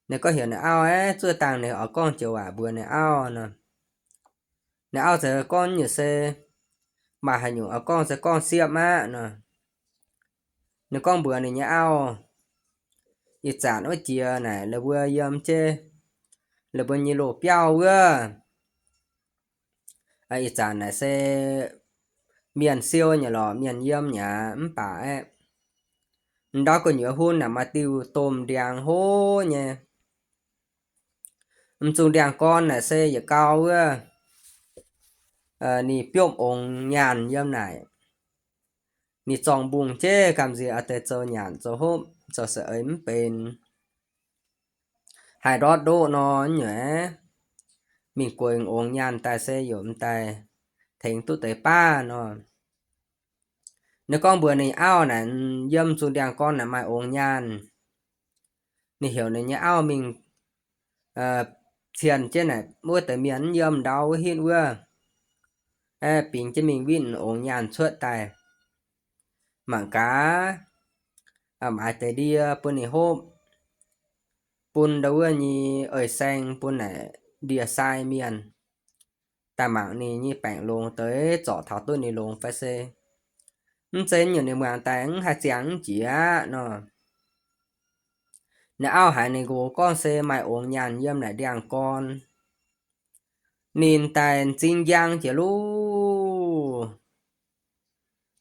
Ninh gorngv heuc ninh auv aeqv, zuov dangh ninh oix gorngv joux waac mbuox ninh auv nor. Ninh auv se gorngv nyei se maaih haaix nyungc oix gorngv se gorngv siepv aqv nor. Ninh gorngv mbuox ninh nyei auv, ih zanc wuov jiex naaic la'buo yiem jienv la'buo nyei loz-biauv wuov. Ih zanc naaic se mienh siou nyei lorqc, mienh yiem nyei aqv, mv baac aeqv, ndau gu'nyuoz hun naaic maaih diuh domh ndiangx hlo nyei. M'zungh ndiangx-gorn naaic se yietc gau wuov, ninh biopv ongx nyaanh yiem naaic. Ninh zorng mbungh jeiv gamh nziex, a'deix zoux nyanc zoux hopv zoux se eix mv benx. Haih ndortv ndoqv nor nyuoqc, mingh gueix ongx nyaanh daaih se yaac m'daaih tengx duqv deix baav nor. Ninh gorngv mbuox ninh auv naaic, yiem m'zungh ndiangx-gorn naaic maaih ongx nyaanh. Ninh heuc ninh nyei auv mingh cienh jienv naaic wuov deix mienh mv yiem ndau wuov hitv wuov, bingx jienv mingh witv ongx nyaanh cuotv daaih. Mangc gaax, maaiz deix ndie bun ninh hopv, bun ndau wuov nyei eix saeng bun naaic ndie-sai mienh daaih mangc ninh nyei baengc longx deix zorc taux duqv ninh longx fai se mv zeiz nyungc ninh muangx daaih mv haih ziangh mv jiex aqv nor. Ninh auv haiz ninh nqox gorngv se maaih ongx nyaanh yiem naaic ndiangx-gorn, ninh daaih m'zing njang jiex luv.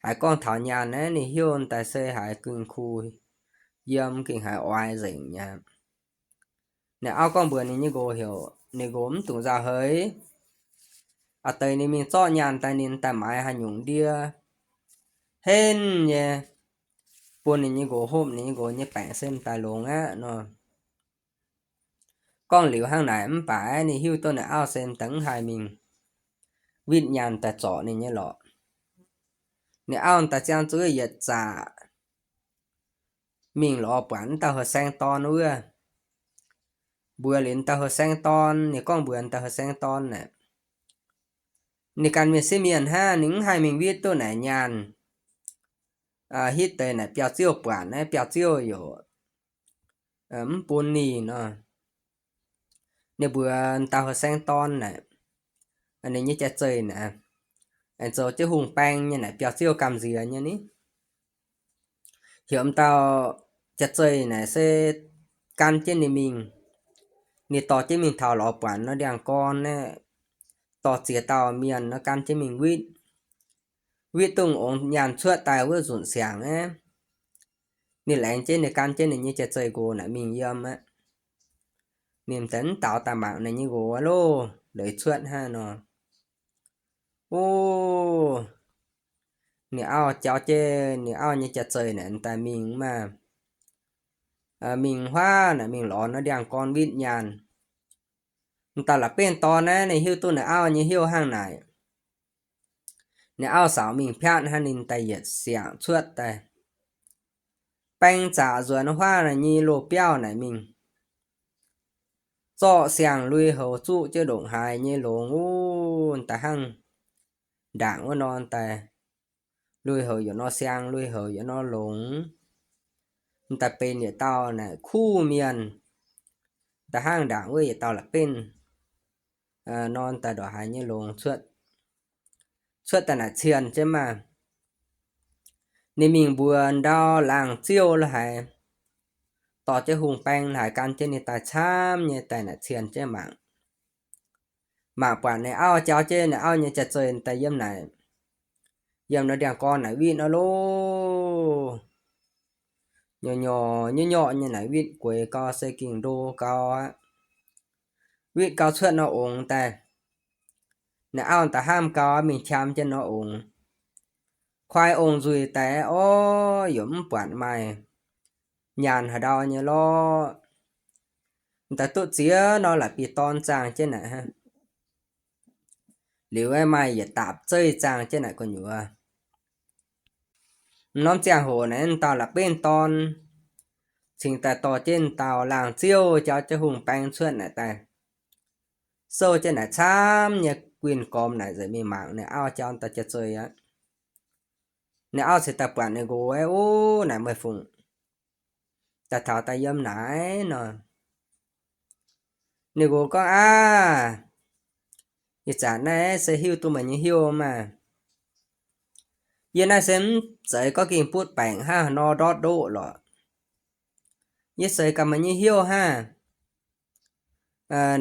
Haiz gorngv taux nyaanh naaiv, ninh hnyouv daaih se haiz gengh kuh yiem, gengh haiz oix nzengc nyei. Ninh auv gorngv mbuox ninh nyei nqox heuc ninh nqox mv dungx nzauh heix. A'deix ninh mingh zorqv nyaanh daaih, ninh daaih maaiz haaix nyungc ndie henv nyei bun ninh nyei nqox hopv, ninh nyei nqox nyei baengc se m'daaih longx aqv nor. Gorngv liuz hnangv naaic mv baac ninh hiuv duqv ninh auv se m'daaih mv haih mingh witv nyaanh daaih zorc ninh nyei lorqc. Ninh auv m'daaih ziangh zuqc yietc zaqc mingh lorz buatc m'dauh heuc saeng dorn wuov. Mbuox liuz m'dauh heuc saeng dorn, ninh gorngv mbuox m'dauh heuc saeng dorn naaic, ninh ganh mienh sieqv mienh hnangv, ninh mv haih mingh witv duqv naaic nyaanh. Hitv deix naaic biauv-ziouv buatc naaiv, biauv-ziouv yaac mv bun ninh nor. Ninh mbuox m'dauh heuc saeng dorn naaic, ninh nyei jai-zeih naaic, aengx zoux jienv hungh baeng nyei naaic, biauv-ziouv gamh nziex nyei ni. Heuc m'dauh jai-zeih naaic se gan jienv ninh mingh. Ninh dorh jienv mingh taux lorz buatc nor ndiangx-gorn naaiv, dorh ziex dauh mienh nor gan jienv mingh witv. Witv dongh ongx nyaanh cuotv daaih wuov nzunc siangx aeqv, ninh laengz jienv ninh gan jienv ninh nyei jai-zeih nqox naaic mingh yiem aqv. Ninh m'daaih mv daux daaih mangc ninh nyei nqox loh, leiz cuotv hnangv nor. O, ninh auv jauv jienv ninh auv nyei jai-zeih naaic daaih mingh maah, mingh huaav naaic mingh lorz nor ndiangx-gorn witv nyaanh. M'daaih la'benv dorn naaiv ninh hiuv duqv ninh auv nyei hnyouv hnangv naaic. Ninh auv saaux mingh piatv hnangv, ninh daaih yietc siangx cuotv daaih, baeng zaqc nzuonx huaav naaic nyei loz-biauv naaic mingh, zorqv siang-lui-houx zuqv jienv ndongc haaix nyei longx wuov daaih hnangv. Ndaangc wuov nor daaih, lui-houx yaac nor siang, lui-houx yaac nor longx. M'daaih benx yietc dauh naaic kuv mienh, da'hnangv ndaangc wuov yietc dauh la'benv nor daaih ndongc haaix nyei longx cuotv. Cuotv daaih naaic cienh jienv maah. Ninh mingh mbuox ndau laangz ziouv lo haaix, dorh jienv hungh baeng lo haaix gan jienv ninh daaih camv nyei daaih naaic cienh jienv mangc. Mangc buatc ninh auv jauv jienv ninh auv nyei jai-zeih daaih yiem naaic, yiem nor ndiangx-gorn naaic witv nor loh. Nyorx nyorx nyorx nyorx nyei naaic witv gueix gau se gengh ndo gau aqv. Witv gau cuotv nor ongx daaih, ninh auv da'hnangv gau mingh qam jienv nor ongx. Kuaai ongx nzuih daaih orv, yaac mv buatc maaih nyaanh haaix ndau nyei lorqc. M'daaih duqv ziex norm la'bieiv-dorn zaangh jienv naaic hnangv. Liuz aeqv, maaih yietc daapc zeiv zaangh jienv naaic gu'nyuoz. Norm ziangh hoc naaic, dauh la'benv dorn cingx daaih dorh jienv dauh laangh ziouv jauv jienv hungh baeng cuotv naaic daaih, souv jienv naaic camv nyei guinh gormx naaic nzengc mingh mangc ninh auv jauv dauh jauv-zeih aqv. Ninh auv cingx daaih buatc ninh nqox, Ov, naaic meih fungc daaih taux daaih yiem naaic nor? Ninh nqox gorngv, Aav, ih zanc naaiv se hiuv duqv meih nyei heuv maah! Yie naaiv se mv zeiz gorngv ging butv baengc hnangv haaix nor ndortv ndoqv lorqc. Yie seix gaax meih nyei heuv hnangv.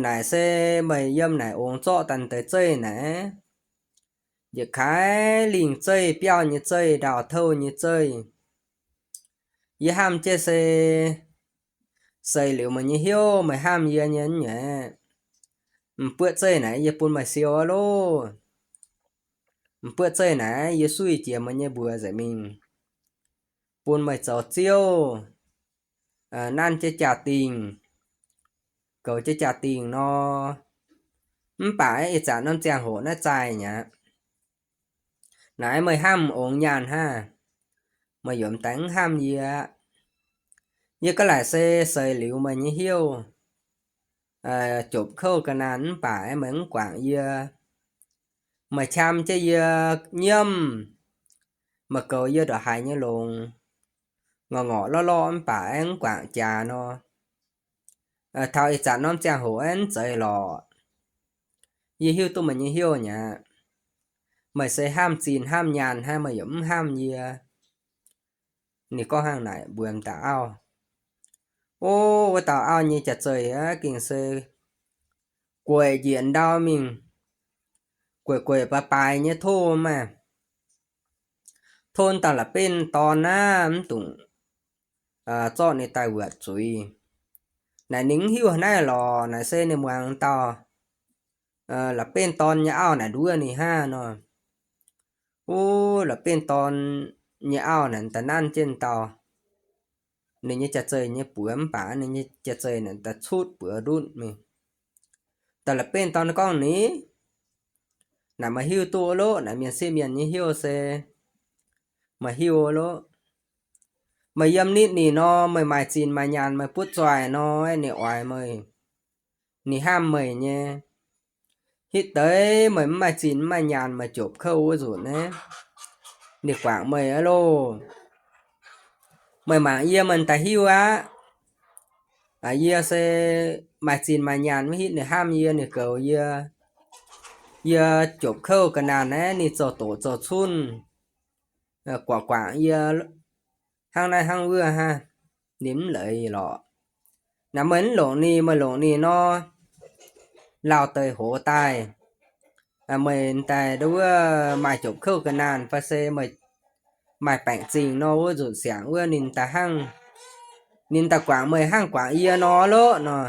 Naaic se meih yiem naaic ongx zorqv daaih deix zeih naaic, yietc kaaix lingh zeih, biauv nyei zeih, ndau-touv nyei zeih. Yie hnamv jienv se seix liuz meih nyei heuv meih hnamv yie nyei nyei, m'buoqv zeih naaic yie bun meih siou aqv loh. M'buoqv zeih naaic yie suiv jiex meih nyei mbuox nzengc mingh, bun meih zoux ziouv, nanv jienv jaa-dingh, goux jienv jaa-dingh nor. Mv baac ih zanc norm ziangh hoc naaiv zaaih mi'aqv. Naaiv meih hnamv ongx nyaanh hnangv, meih yaac m'daaih mv hnamv yie aqv. Yie ga'laaic se seix liuz meih nyei heuv, jopc kouv ga'naanh mv baac meih mv guangc yie. Meih qam jienv yie nyiemv, meih goux yie ndongc haaix nyei longx, ngorc ngorc lorqc lorqc mv baac aengx mv guangc jaax nor. Taux ih zanc norm ziangh hoc aengx mv zeiz lorqc. Yie hiuv duqv meih nyei heuv mi'aqv. Meih se hnamv zinh hnamv nyaanh hnangv, meih yaac mv hnamv yie. Ninh gorngv hnangv naaic mbuox m'daaih auv. Ov, wuov dauh auv nyei jaax-zeih aqv, gengh se gueic njiec ndau mingh, gueic gueic baaix baaix nyei tov maah, tov dauh la'benv dorn naaiv mv dungc zorqv ninh daaih wuotc zuiz. Naaic ninh mv hiuv haaix naaiv lorqc, naaic se ninh muangx dauh la'benv dorn nyei auv naaic nduov ninh hnangv nor. Wuov la'benv dorn nyei auv naaic da'nanv jienv dauh ninh nyei jaax-zeih nyei buoz mv baac ninh nyei jaax-zeih naaic da'cutv buoz ndutv mingh. Dauh la'benv dorn gorngv, Ni, naaic meih hiuv duqv loqv, naaic mienh sieqv mienh nyei heuv se meih hiuv loqv. Meih yiem nitv ninh nor, meih maaih zinh maaih nyaanh, meih butv zoih nor, ninh oix meih, ninh hnamv meih nyei. Hitv deix meih mv maaih zinh mv maaih nyaanh, meih jopc kouv wuov nzunc naaiv, ninh guangc meih aqv loh. Meih mangc yie, meih daaih hiuv aqv. Yie se maaih zinh maaih nyaanh, mv hitv ninh hnamv yie, ninh goux yie. Yie jopc kouv ga'naanh naaiv, ninh zoux doqc zoux cunv, guangc guangc yie hnangv naaiv hnangv wuov hnangv, ninh mv leiz lorqc. Naaic meih mv longc ninh, meih longc ninh nor, lauh deix hoz daaih, meih daaih ndo wuov maaih jopc kouv ga'naanh fai se meih maaih baengc zingh nor, wuov nzunc siangx wuov ninh daaih hnangv, ninh daaih guangc meih hnangv guangc yie nor loqv nor.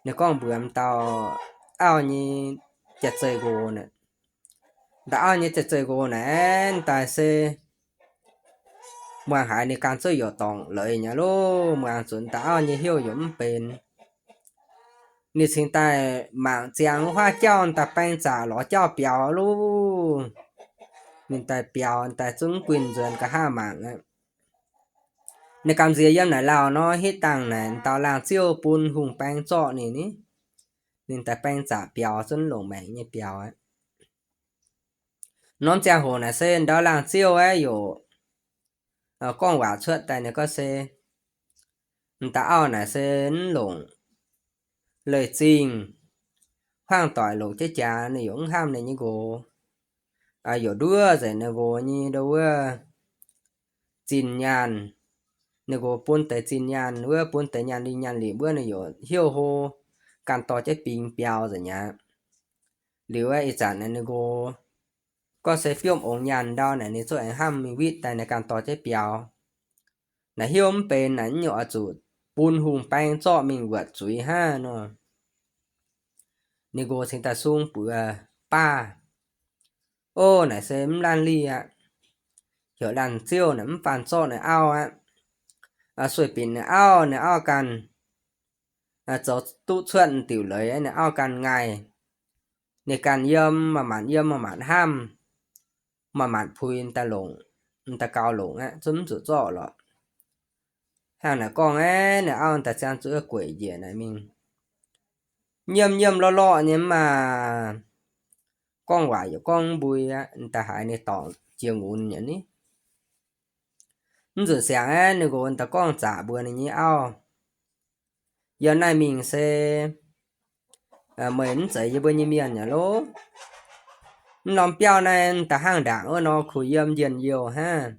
Ninh gorngv mbuox m'dauh auv nyei jaax-zeih nqox naaic. M'dauh auv nyei jaax-zeih nqox naaic, daaih se muangx haiz ninh ganh zuqv youc dorngc leiz nyei loh, muangx zuqc m'dauh auv nyei heuv youc mv benx. Ninh cingx daaih mangc ziangx wuov huaav jauv daaih baeng zaqc lorz jauv biaux loh. Ninh daaih biaux daaih zungv guinh nzuonx nqa'haav mangc aqv. Ninh gamh nziex yiem naaic lauh nor, hitv dangh naaic dauh laangh ziouv bun hungh baeng zorqv ninh ni. Ninh daaih baeng zaqc biaux zunv longc maengc nyei biaux aqv. Norm ziangh hoc naaic se ndau laangh ziouv aeqv, youc gorngv waac cuotv daaih ninh gorngv se, m'daaih auv naaic se mv longc leiz-zingh, hmuangv doic longc jienv jaax ninh youc mv hnamv ninh nyei nqox. Youc nduov nzengc ninh nqox nyei ndo wuov zinh nyaanh. Ninh nqox bun deix zinh nyaanh wuov, bun deix nyaanh lingh nyaanh lingh wuov ninh youc hnyouv hlo, ganh dorh jienv bingx biaux nzengc aqv. Liuz ih zanc naaic ninh nqox gorngv se biomv ongx nyaanh ndau naaic ninh zungv aengx hnamv mingh witv daaih ninh ganh dorh jienv biaux. Naaic hnyouv mv benx naaic, nyungc oix zuqc bun hungh baeng zorqv mingh wuotc zuiz hnangv nor. Ninh nqox cingx daaih sung buoz baav. Ov, naaic se mv laanh lih aqv. Heuc laanh ziouv naaic mv faanh zorqv ninh auv aqv. Sueih binc ninh auv, ninh auv ganh zoux duqv cuotv diuc leiz, ninh auv ganh ngaih. Ninh ganh yiem, maaih maanc yiem, maaih maanc hnamv, maaih maanc puix daaih longc. m'daaih gaux longc aqv, zungv mv zuqc zorqv lorqc. Hnangv naaic gorngv aeqv, ninh auv m'daaih ziangh zuqc gueic njiec naaic mingh. Nyiemv nyiemv lorqc lorqc nyei mv maaih gorngv waac yaac gorngv mv mbui aqv, m'daaih haiz ninh dorngc jiex nqunx nyei ni. Mv nzunc siangx aeqv, ninh nqox m'daaih gorngv zaqc mbuox ninh nyei auv, yiem naaiv mingh se meih mv zeiz yie mbuo nyei mienh yaac lov. Mv norm biauv naaiv m'daaih hnangv ndaangc wuov nor kuh yiem njien-youh hnangv.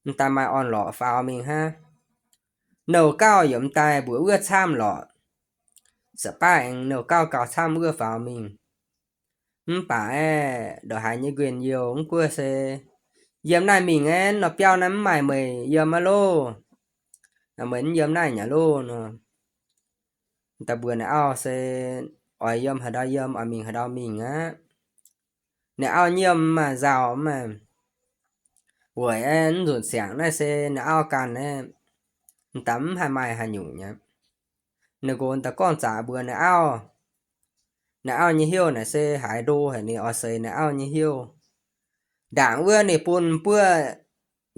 M'daaih maaih orn-lorqc faaux mingh hnangv. Nouh gauh yaac m'daaih mbuoqc wuov camv lorqc. Sa'baav aengx nouh gauh gauh camv wuov faaux mingh. Mv baac aeqv, ndongc haaix nyei njien-youh mv gunv se yiem naaiv mingh aeqv, norm biauv naaiv mv maaih meih yiem aqv loh. Meih mv yiem naaiv nyei loh nor, m'daaih mbuox ninh auv se oix yiem haaix ndau yiem, oix mingh haaix ndau mingh aqv. Ninh auv nyiemv maaih nzauh maaih weic aeqv, mv nzunc siangx naaiv se ninh auv ganh aeqv, m'daaih mv haih maaih haaix nyungc nyei. Ninh nqox m'daaih gorngv zaqc mbuox ninh auv. Ninh auv nyei heuv naaic se haaix ndo haic, ninh oix seix ninh auv nyei heuv. Ndaangc wuov ninh bun buov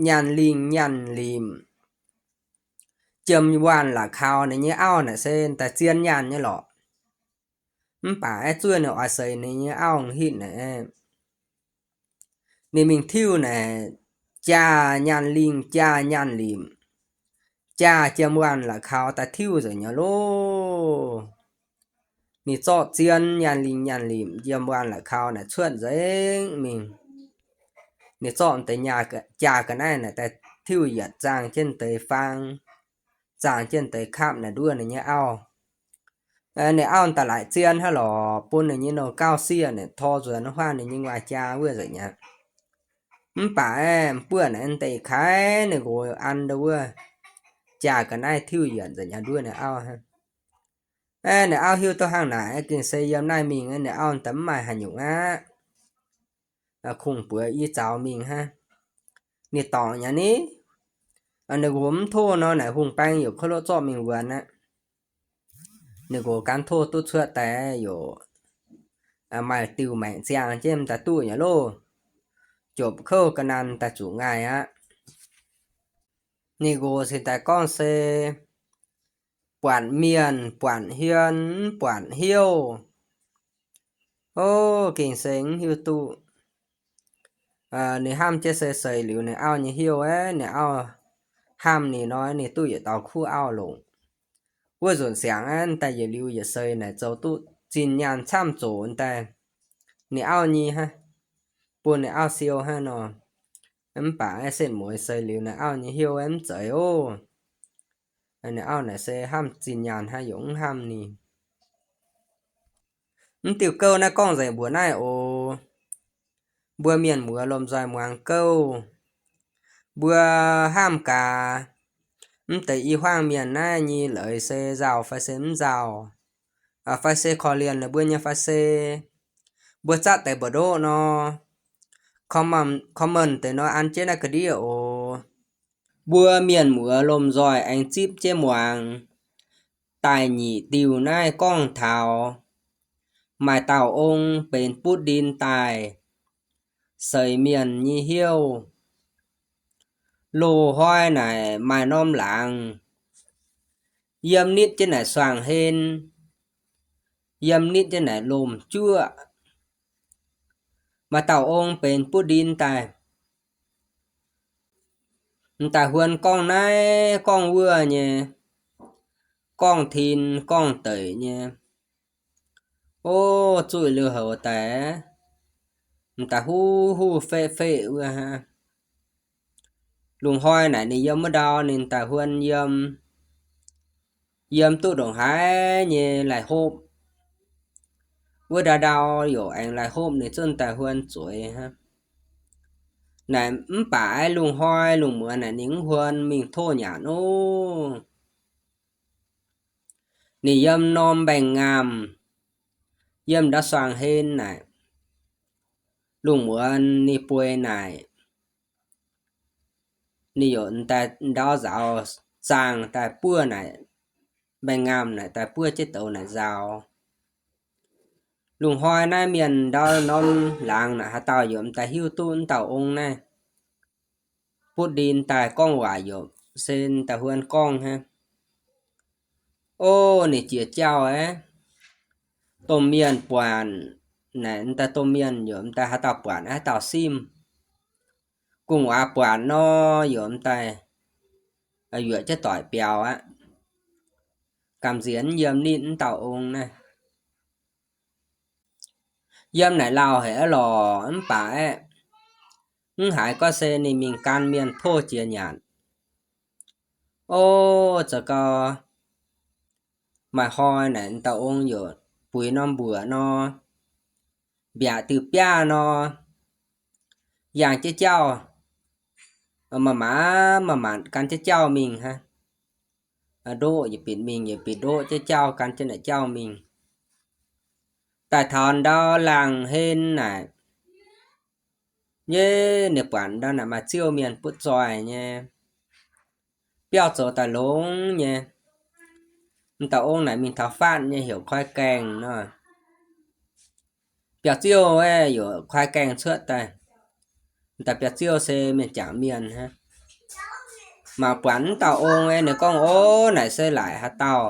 nyaanh lingh nyaanh limc, jiem waanh la'kaux ninh nyei auv naaic se m'daaih zien nyaanh nyei lorqc. Mv baac aeqv, zuov ninh oix seix ninh nyei auv hitv naaic, ninh mingh tiuv naaic, jaa nyaanh lingh, jaa nyaanh limc, jaa jiem waanh la'kaux daaih tiuv nzengc nyei loh. Ninh zorqv zien nyaanh lingh nyaanh limc jiem waanh la'kaux naaic cuotv nzengc mingh. Ninh zorqv deix jaa ga'naaiv naaic daaih tiuv yietc zaangh jienv deix faang, zaangh jienv deix kapv naaic nduov ninh nyei auv. Ninh auv daaih laaic zien hnangv lorqc, bun ninh nyei nouh gauh sieqv naaic tor nzuonx huaav ninh nyei nquaah jaa wuov nzengc aqv. Mv baac aeqv, buov naaic deix kaaix ninh nqox an ndo wuov, jaa ga'naaiv tiuv yietc nzengc aqv nduov ninh auv hnangv. Ninh auv hiuv duqv hnangv naaic, gengh se yiem naaiv mingh ninh auv daaih mv maaih haaix nyungc aqv. Kungx bueix i zaux mingh hnangv. Ninh dorngc nyei ni, ninh nqox mv tov nor naaic hungh baeng yaac kov loqv zorqv mingh wuonx aqv. Ninh nqox gan tov duqv cuotv daaih yaac maaih diuh maengc ziangh jienv m'daaih duqv nyei loh. Jopc kouv ga'naanh daaih zuqc ngaih aqv. Ninh nqox cingx daaih gorngv se buatc mienh buatc hmien mv buatc hnyouv. O, gengh se mv hiuv duqv. Ninh hnamv jienv se seix liuz ninh auv nyei hnyouv aeqv, ninh auv hnamv ninh nor ninh duqv yietc dauh kuv auv longc. Wuov nzunc siangx aeqv, daaih yietc liuz yietc seix naaic zoux duqv zinh nyaanh camv zoqc daaih ninh auv nyei hnangv, bun ninh auv siou hnangv nor. Mv baac aeqv, setv mueiz seix liuz ninh auv nyei hnyouv aeqv mv zeiz oc. Ninh auv naaic se hnamv zinh nyaanh hnangv, yaac mv hnamv ninh. Mv diuh gouv naaiv gorngv nzengc mbuox naaiv oc. Mbuo mienh muoz lomh nzoih muangx gouv. Mbuo hnamv gaax, mv deix i huaang mienh naaiv nyei leiz se nzauh fai se mv nzauh, fai se korv-lienh ninh mbuo nyei fai se mbuo zatv deix mbu'ndoqv nor, comment deix nor an jienv naaiv ga'ndiev oc. Mbuo mienh muoz lomh nzoih aengx zipv jienv muangx. Da'nyeic diuh naaiv gorngv taux maaih dauh ong benx butv ndin daaih seix mienh nyei hnyouv. Loz-hnoi naaic maaih norm laangz, yiem nitv jienv naaic suangx hlen, yiem nitv jienv naaic lomh juoqv. Maaih dauh ong benx butv ndin daaih, m'daaih huon gorngv naaiv gorngv wuov nyei, gorngv tin gorngv deic nyei. O, zuqv liuz houc daaih, m'daaih huv huv feqv feqv wuov hnangv. Lungh hnoi naaic ninh yiem wuov ndau ninh daaih huon yiem, yiem duqv ndongc haaix nyei laih hopv. Wuov ndau ndau yaac aengx laih hopv ninh zungv daaih huon zueiz hnangv. Naaic mv baac lungh hnoi lungh muonz naaic ninh mv huon mingh tov nyanc oc. Ninh yiem norm mbaengx-ngaamh, yiem ndau suangx hlen naaic, lungh muonz ninh bueix naaic, ninh yaac daaih ndau nzaaux zaangh daaih buov naaic, mbaengx-ngaamh naaic daaih buov jienv douz naaic nzaaux. Lungh hnoi naaiv mienh ndau norm laangz naaic haaix dauh yaac m'daaih hiuv duqv m'dauh ong naaiv. butv ndin daaih gorngv waac yaac se daaih huon gorngv hnangv. O, ninh jiex jauv aeqv, domh mienh buatc naaic, m'daaih domh mienh yaac m'daaih haaix dauh buatc haaix dauh simv. Gu'nguaaz buatc nor yaac m'daaih yuoqc jienv doic biaux aqv. Gamh nziex yiem ninh m'dauh ong naaiv. Yiem naaic lauh haic aqv lorqc, mv baac aeqv, mv haiz gorngv se ninh mingh gan mienh tov jiex nyanc. O, zoux gau, maaih hnoi naaic m'dauh ong yaac buix norm mbuoqc nor, mbiaatc diuh biaav nor, yangh jienv jauv, maaih maanc maaih maanc gan jienv jauv mingh hnangv. Ndoqv yietc binc mingh yietc binc ndoqv jienv jauv gan jienv naaic jauv mingh. Daaih taux ndau laangh hlen naaic, yie ninh buatc ndau naaic maaih ziouv mienh butv zoih nyei, biauv zoux daaih longx nyei. M'dauh ong naaic mingh taux fatv nyei heuc Koi Gaengh nor. Biauv-ziouv aeqv, yaac Koi Gaengh cuotv daaih. M'daaih biauv-ziouv se mienh jangc mienh hnangv. Mangc buatc m'dauh ong aeqv, ninh gorngv, O, naaic se laaic haaix dauh?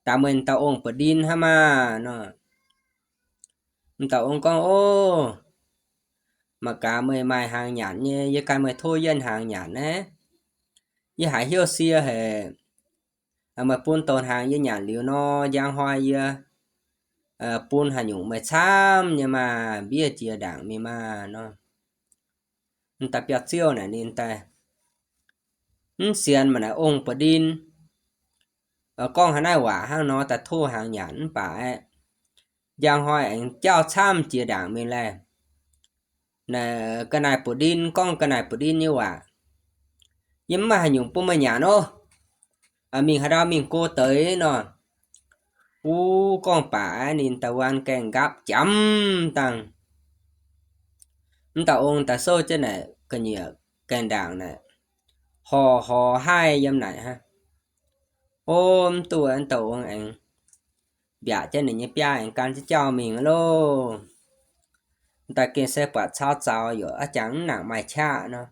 Daaih meih m'dauh ong ba'ndin hnangv maah nor. M'dauh ong gorngv, O, mangc gaax meih maaih hnaangx nyanc nyei, yie gan meih tov yie hnaangx nyanc naaiv. Yie haiz hnyouv sie haic. Meih bun douz hnaangx yie nyanc liuz nor, njang hnoi yie bun haaix nyungc meih camv nyei maah, mbiev jiex ndaangc mingh maah nor. M'daaih biauv-ziouv naaic ninh daaih mv sienx, mv naaic ong ba'ndin gorngv haaix naaiv waac hnangv nor daaih tov hnaangx nyanc mv baac aeqv, njang hnoi aengx jauv camv jiex ndaangc mingh laeh. Naaic ga'naaiv ba'ndin gorngv ga'naaiv ba'ndin nyei waac, Yie mv maaih haaix nyungc bun meih nyanc ov. Mingh haaix ndau mingh go deix nor. Wuov gorngv baac aeqv, ninh daaih wuov gaengh nqaapv jangv dangh. M'dauh ong daaih souv jienv naaic ga'nyiec gaengh ndaangc naaic, horc horc haih yiem naaic hnangv. O, mv duqv, m'dauh ong aengx mbiaatc jienv ninh nyei biaav aengx gan jienv jauv mingh loh. M'daaih gengh se buatc caux zaux yaac a'jangc mv nangc maaih qaqv nor.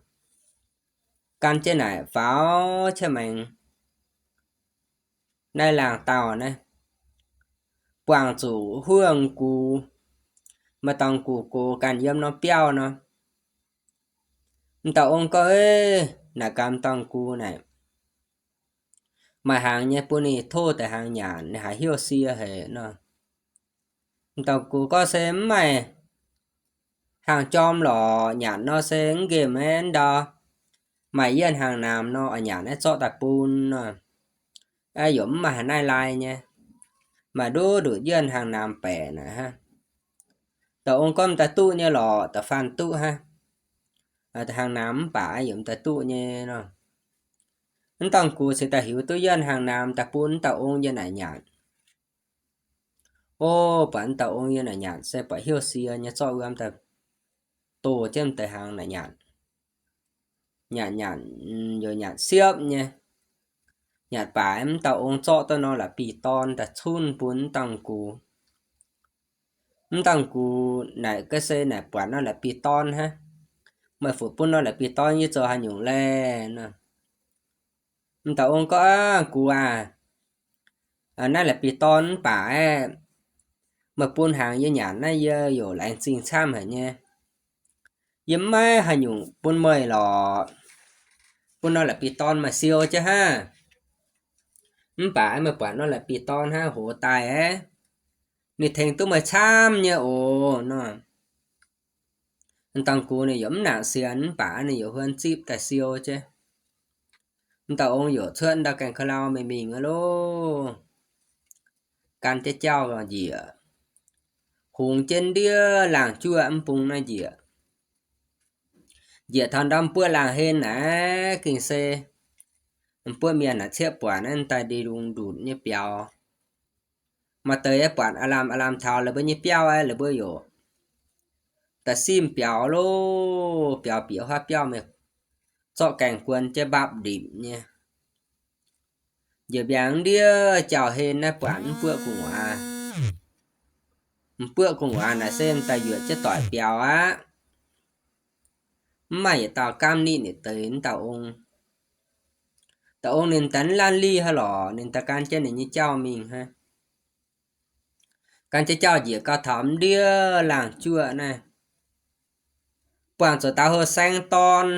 Gan jienv naaic faaux qiex maengx naaiv laangh dauh naaiv, buangh zuqc huov gux, maaih dorngx gux gox ganh yiem norm biauv nor. M'dauh ong gorngv, Eix, naaic gaax m'dorngx gux naaic, maaih hnaangx nyei bun ninh tov deix hnaangx nyanc, ninh haiz hnyouv sie haic nor. M'dorngx gux gorngv, Se mv maaih hnaangx jorm lorqc, nyanc nor se mv nqemh aqv, ndau maaih yienh hnaangx namx nor, oix nyanc naaiv zorqv daaih bun nor. Yaac mv maaih haaix naaiv lai nyei, maaih nduqc nduqc yienh hnaangx namx baeqc naaic hnangv. Dauh ong gorngv, M'daaih duqv nyei lorqc, da'faanh duqv hnangv. Hnaangx namx mv baac yaac m'daaih duqv nyei nor. M'dorngx gux cingx daaih hiuv duqv yienh hnaangx namx daaih bun m'dauh ong yiem naaic nyanc. O, buatc m'dauh ong yiem naaic nyanc se buatc hnyouv sie nyei, zorqv wuom daaih doh jienv m'daaih hnaangx naaic nyanc. Nyanc nyanc, youz nyanc siepv nyei. Nyanc baac m'dauh ong zorqv duqv norm la'bieiv-dorn daaih cunv bun m'dorngx gux. M'dorngx gux naaic ga'se naaic buatc norm la'bieiv-dorn hnangv. Meih fu'juv bun norm la'bieiv-dorn yie zoux haaix nyungc laeh nor? M'dauh ong gorngv, Aa, gux aac, naaiv la'bieiv-dorn mv baac aeqv, meih bun hnaangx yie nyanc naaiv yie yaac laengz zingh camv haic nyei. Yie mv maaih haaix nyungc bun meih lorqc. Bun norm la'bieiv-dorn maaih siou jienv hnangv. Mv baac meih buatc norm la'bieiv-dorn hnangv hoz daaih aeqv, ninh tengx duqv meih camv nyei oc nor. M'dorngx gux ninh yaac mv nangc sienx mv baac ninh yaac huon zipv daaih siou jienv. M'dauh ong yaac cuotv ndau gaengh ka'lau mingh mingh loh. Gan jienv jauv njiec, hungx jienv ndiev laangh juoqv mv bung naaiv njiec. Njiec taux ndau m'buoqv laangh hlen naaic gengh se m'buoqv mienh naaic cieqv buatc naaiv daaih ndie ndungx ndutc nyei biaux. Maaih deix yaac buatc aav lamh aav lamh taux la'buo nyei biauv aeqv, la'buo yaac da'simv biaux loh, biaux bieqc huaav biauv mingh, zorqv gaengh guon jienv mbapv ndipc nyei. Njiec mbiaangx ndiev jauv hlen naaiv buatc m'buoqv gu'nguaaz. M'buoqv gu'nguaaz naaic se m'daaih yuoqc jienv doic biaux aqv. Mv maaih yietc dauh gaamv nitv ninh deix wuov dauh ong. Dauh ong ninh daaih mv laanh lih haaix lorqc, ninh daaih gan jienv ninh nyei jauv mingh hnangv. Gan jienv jauv njiec gau taux mv ndiev laangh juoqv naaiv, buangh zuqc dauh houh saeng dorn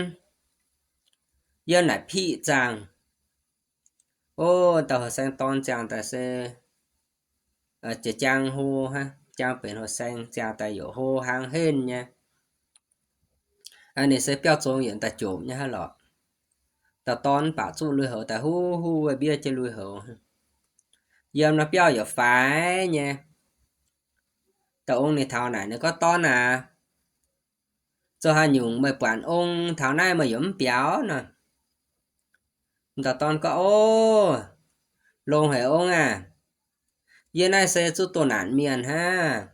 yiem naaic piqv zaangh. O, dauh houh saeng dorn ziangh daaih se jiex jaang hlo hnangv, jaang benx houh saeng, ziangh daaih youc hlo hnangv henv nyei. Ninh se biauv zong yietc daaih jomc nyei hnangv lorqc. Dauh dorn mv baac zuqv lui-houx daaih huv huv wuov mbiev jienv lui-houx. Yiem nor biauv youc faix nyei. Dauh ong ninh taux naaic ninh gorngv, Dorn aac, zoux haaix nyungc meih buatc ong taux naaiv meih youc mv biaux nor? Dauh dorn gorngv, O, longx haic ong aah! Yie naaiv se zuqc doh naanc mienh hnangv.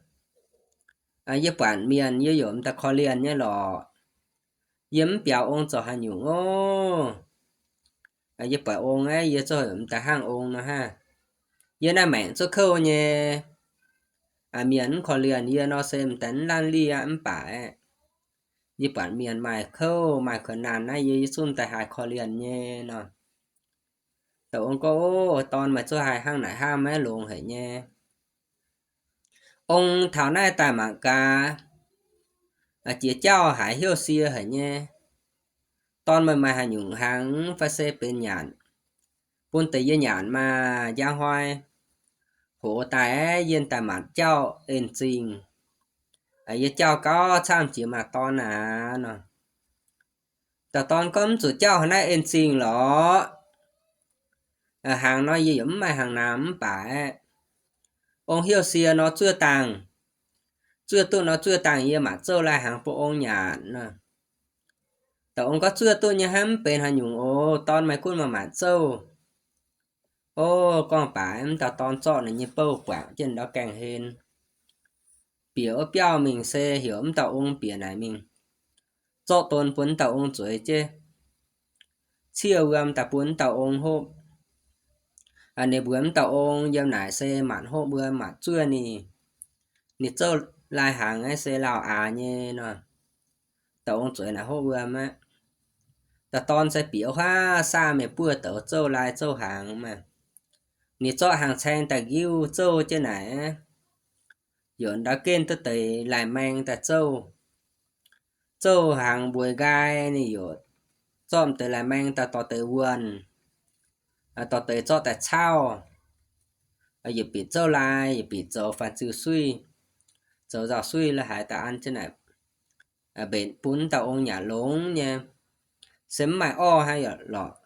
Yie buatc mienh yie youc m'daaih korv-lienh nyei lorqc. Yie mv biaux ong zoux haaix nyungc ov? Yie buatc ong aeqv, yie zuqc m'daaih hnangv ong nor hnangv. Yie naaiv maengc zuqc kouv nyei. Mienh mv korv-lienh yie nor se m'daaih mv laanh lih aqv, mv baac yie buatc mienh maaih kouv maaih kuonx naanh naaiv, yie zuqc m'daaih haih korv-lienh nyei nor. Dauh ong gorngv, O, dorn, meih zuqc haih hnangv naaic hnangv maiv longx haic nyei. Ong taux naaiv daaih mangc gaax, jiex jauv haiz heuc sie haic nyei. Dorn, meih maaih haaix nyungc hnaangx fai se benx nyanc, bun deix yie nyanc maah! Njang hnoi hoz daaih aeqv, yie daaih matc jauv en-zingh. Yie jauv gauh camv jiex maah, dorn aac nor. Dauh dorn gorngv, Mv zuqc jauv haaix naaiv en-zingh lorqc. Hnaangx nor yie yaac mv maaih hnaangx naav mv baac aeqv, ong heuc sie nor zuov dangh, zuov duqv nor zuov dangh yie mangc zouv lai hnaangx bun ong nyanc nor. Dauh ong gorngv, Zuov duqv nyei hnangv, mv benx haaix nyungc oc. Dorn, meih gunv maaih mangc zouv. O, gorngv baac mv dauh dorn zorqv ninh nyei bouh buangc jienv ndau gaengh hlen, bieqc wuov biauv mingh se heuc mv dauh ong bieqc naaic mingh, zorqv don bun mv dauh ong zueiz jienv, ciev wuom daaih bun mv dauh ong hopv. Ninh mbuox mv dauh ong yiem naaic se maanc hopv wuom maanc zuov ninh. Ninh zouv lai hnaangx aeqv se lauh aax nyei nor. Dauh ong zueiz naaic hopv wuom aqv. Dauh dorn se bieqc wuov huaav saah mienh buov douz zouv lai zouv hnaangx maah. Ninh zorqv hnaangx caeng daaih nqiuv zouv jienv naaic, yaac ndau genh duqv deix lai-maeng daaih zouv. Zouv hnaangx mbueiz nqaai ninh yaac zorqv deix lai-maeng daaih dorh deix wuonh, dorh deix zorqv daaih caauv. Yietc bieqc zouv lai, yietc bieqc zoux fanh ziu suiv, zoux nzauh suiv la'haaix daaih an jienv naaic mbenc bun mv dauh ong nyanc longx nyei. Se mv maaih orv hnangv lorqc,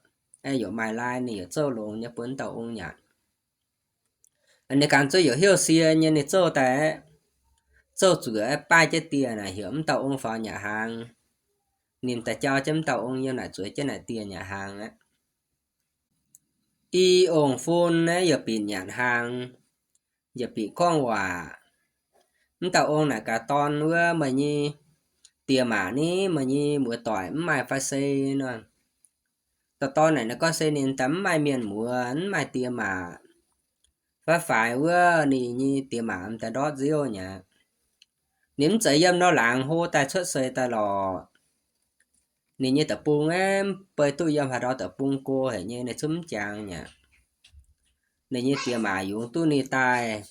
aeqv, yaac maaih lai ninh yaac zouv longx nyei bun mv dauh ong nyanc. Ninh ganh zuqc yaac heuc sie nyei, ninh zouv daaih, zouv zuqc baaih jienv dieh naaic heuc mv dauh ong faaux nyanc hnaangx. Ninh daaih jauv jienv mv dauh ong yiem naaic zueiz jienv naaic dieh nyanc hnaangx aqv. I ongh fun naaiv yietc bieqc nyanc hnaangx, yietc bieqc gorngv waac. Mv dauh ong naaic gaax dorn wuov, Meih nyei diex maac ni, meih nyei muoz-doic mv maaih fai se nor? Dauh dorn naaic ninh gorngv se ninh daaih mv maaih mienh muoz, mv maaih diex maac. Fai faix wuov ninh nyei diex maac m'daaih ndortv nziouv nyei aqv. Ninh mv zeiz yiem nor laangz hlo daaih cuotv seix daaih lorqc. Ninh nyei deic-bung aeqv, mv bei duqv yiem haaix ndau deic-bung go haic nyei, ninh zungv mv jangx nyei aqv. Ninh nyei diex maac yungz duqv ninh daaih,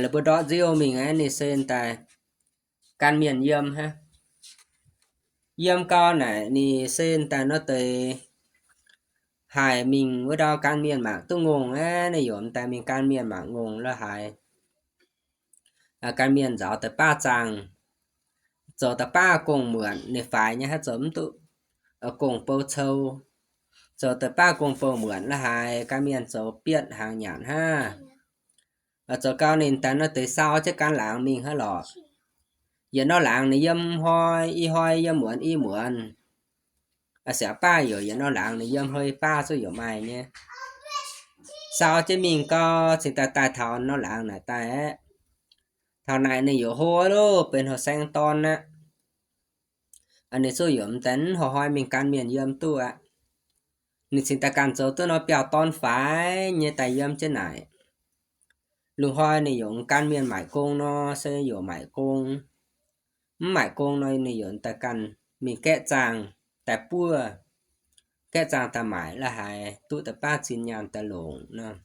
la'buo ndortv nziouv mingh aeqv, ninh se daaih gan mienh yiem hnangv. Yiem gau naaic ninh se daaih nor deix haih mingh wuov ndau gan mienh mangc duqv ngongh aeqv, ninh yaac m'daaih mingh gan mienh mangc ngongh la'haaix. Gan mienh nzaaux deix baav zaangh, zoux deix baav gong-muonc, ninh faix nyei hnangv, zoux mv duqv gong-bou cou. Zoux deix baav gong-bou muonc la'haaix, gan mienh zoux bietv hnaangx nyanc hnangv. Zoux gau ninh daaih nor deix sau jienv gan laangz mingh hnangv lorqc. Yietc norm laangz ninh yiem hnoi i hnoi, yiem muonz i muonz. Siangx baav yaac yietc norm laangz ninh yiem hnoi i baav zuqc yaac maaih nyei. Sau jienv mingh gau, cingx daaih daaih taux norm laangz naaic daaih aeqv, taux naaic ninh yaac hlo loh, benx houh saeng dorn aqv. Ninh zuqc yaac m'daaih mv hnoi-hnoi mingh gan mienh yiem duqv aqv. Ninh cingx daaih ganh zoux duqv norm biauv-dorn faix nyei daaih yiem jienv naaic. Lungh hnoi ninh yaac gan mienh maaic gong nor se yaac maaic gong, mv maaic gong nor ninh yaac daaih ganh mingh gaeqv zaangh daaih buov, gaeqv zaangh daaih maaic la'haaix duqv deix baav zinh nyaanh daaih longc nor.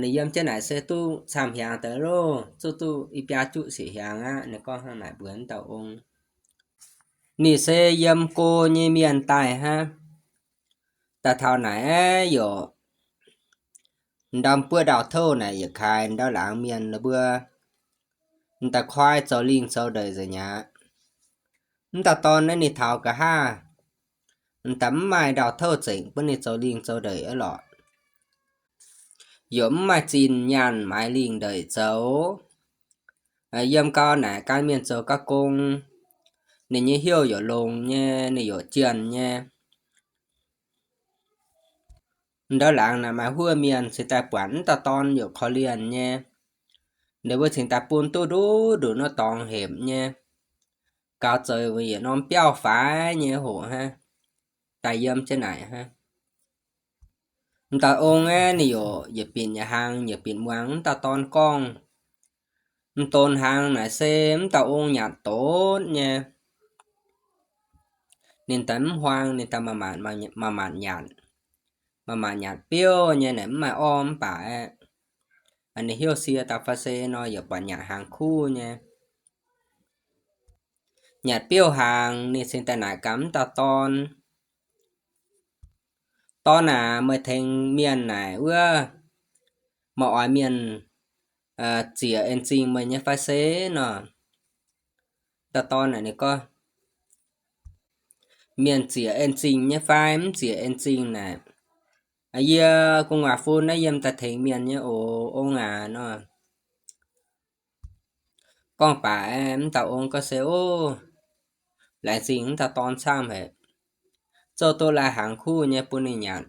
Ninh yiem jienv naaic se duqv camv-hiaangx deix loh, zuqv duqv i biaa juqv siec hiaangx aqv. Ninh gorngv hnangv naaic mbuox wuov dauh ong. Ninh se yiem go nyei mienh daaih hnangv. Daaih taux naaic aeqv, yaac ndau buoqv ndau-touv naaic yietc kaaix ndau laangz mienh mbuo daaih koi zoux lingh zoux ndeic nzengc aqv. Wuov dauh dorn naaiv ninh taux nqa'haav, daaih mv maaih ndau-touv zengc bun ninh zoux lingh zoux ndeic aqv lorqc. Yaac mv maaih zinh nyaanh maaiz lingh ndeic zoux. Yiem gau naaic gan mienh zoux ga'gong, ninh nyei heuv yaac longx nyei, ninh yaac jienh nyei. Ndau laangz naaic maaih huov mienh cingx daaih buatc wuov dauh dorn yaac korv-lienh nyei. Ninh mbuo cingx daaih bun duqv nduqc nduqc norm dorngx hepc nyei. Gaux zeix yietc norm biauv faix nyei hoc hnangv, daaih yiem jienv naaic hnangv. Wuov dauh ong aeqv, ninh yaac yietc binc yietc hnaangx yietc binc muangx wuov dauh dorn gorngv. M'donx hnaangx naaic se wuov dauh ong nyanc donv nyei. Ninh daaih mv huaang, ninh daaih maaih maanc nyanc, maaih maanc nyanc biouv nyei naaic mv maaih orv mv baac aeqv, ninh heuv sie daaih fai se nor yaac buatc nyanc hnaangx kuv nyei. Nyanc biouv hnaangx ninh cingx daaih naaic gaax wuov dauh dorn, Dorn aac, meih tengx mienh naaic wuov, meih oix mienh ziec en zingh meih nyei fai se nor? Dauh dorn naaic ninh gorngv, Mienh ziec en zingh nyei fai mv ziec en zingh naaic, yie gu'nguaaz fun naaiv yiem daaih tengx mienh nyei oc, ong aac nor. Gorngv baac wuov dauh ong gorngv se, Ov, laengz zingh wuov dauh dorn camv haic, zouv duqv lai hnaangx kuv nyei bun ninh nyanc.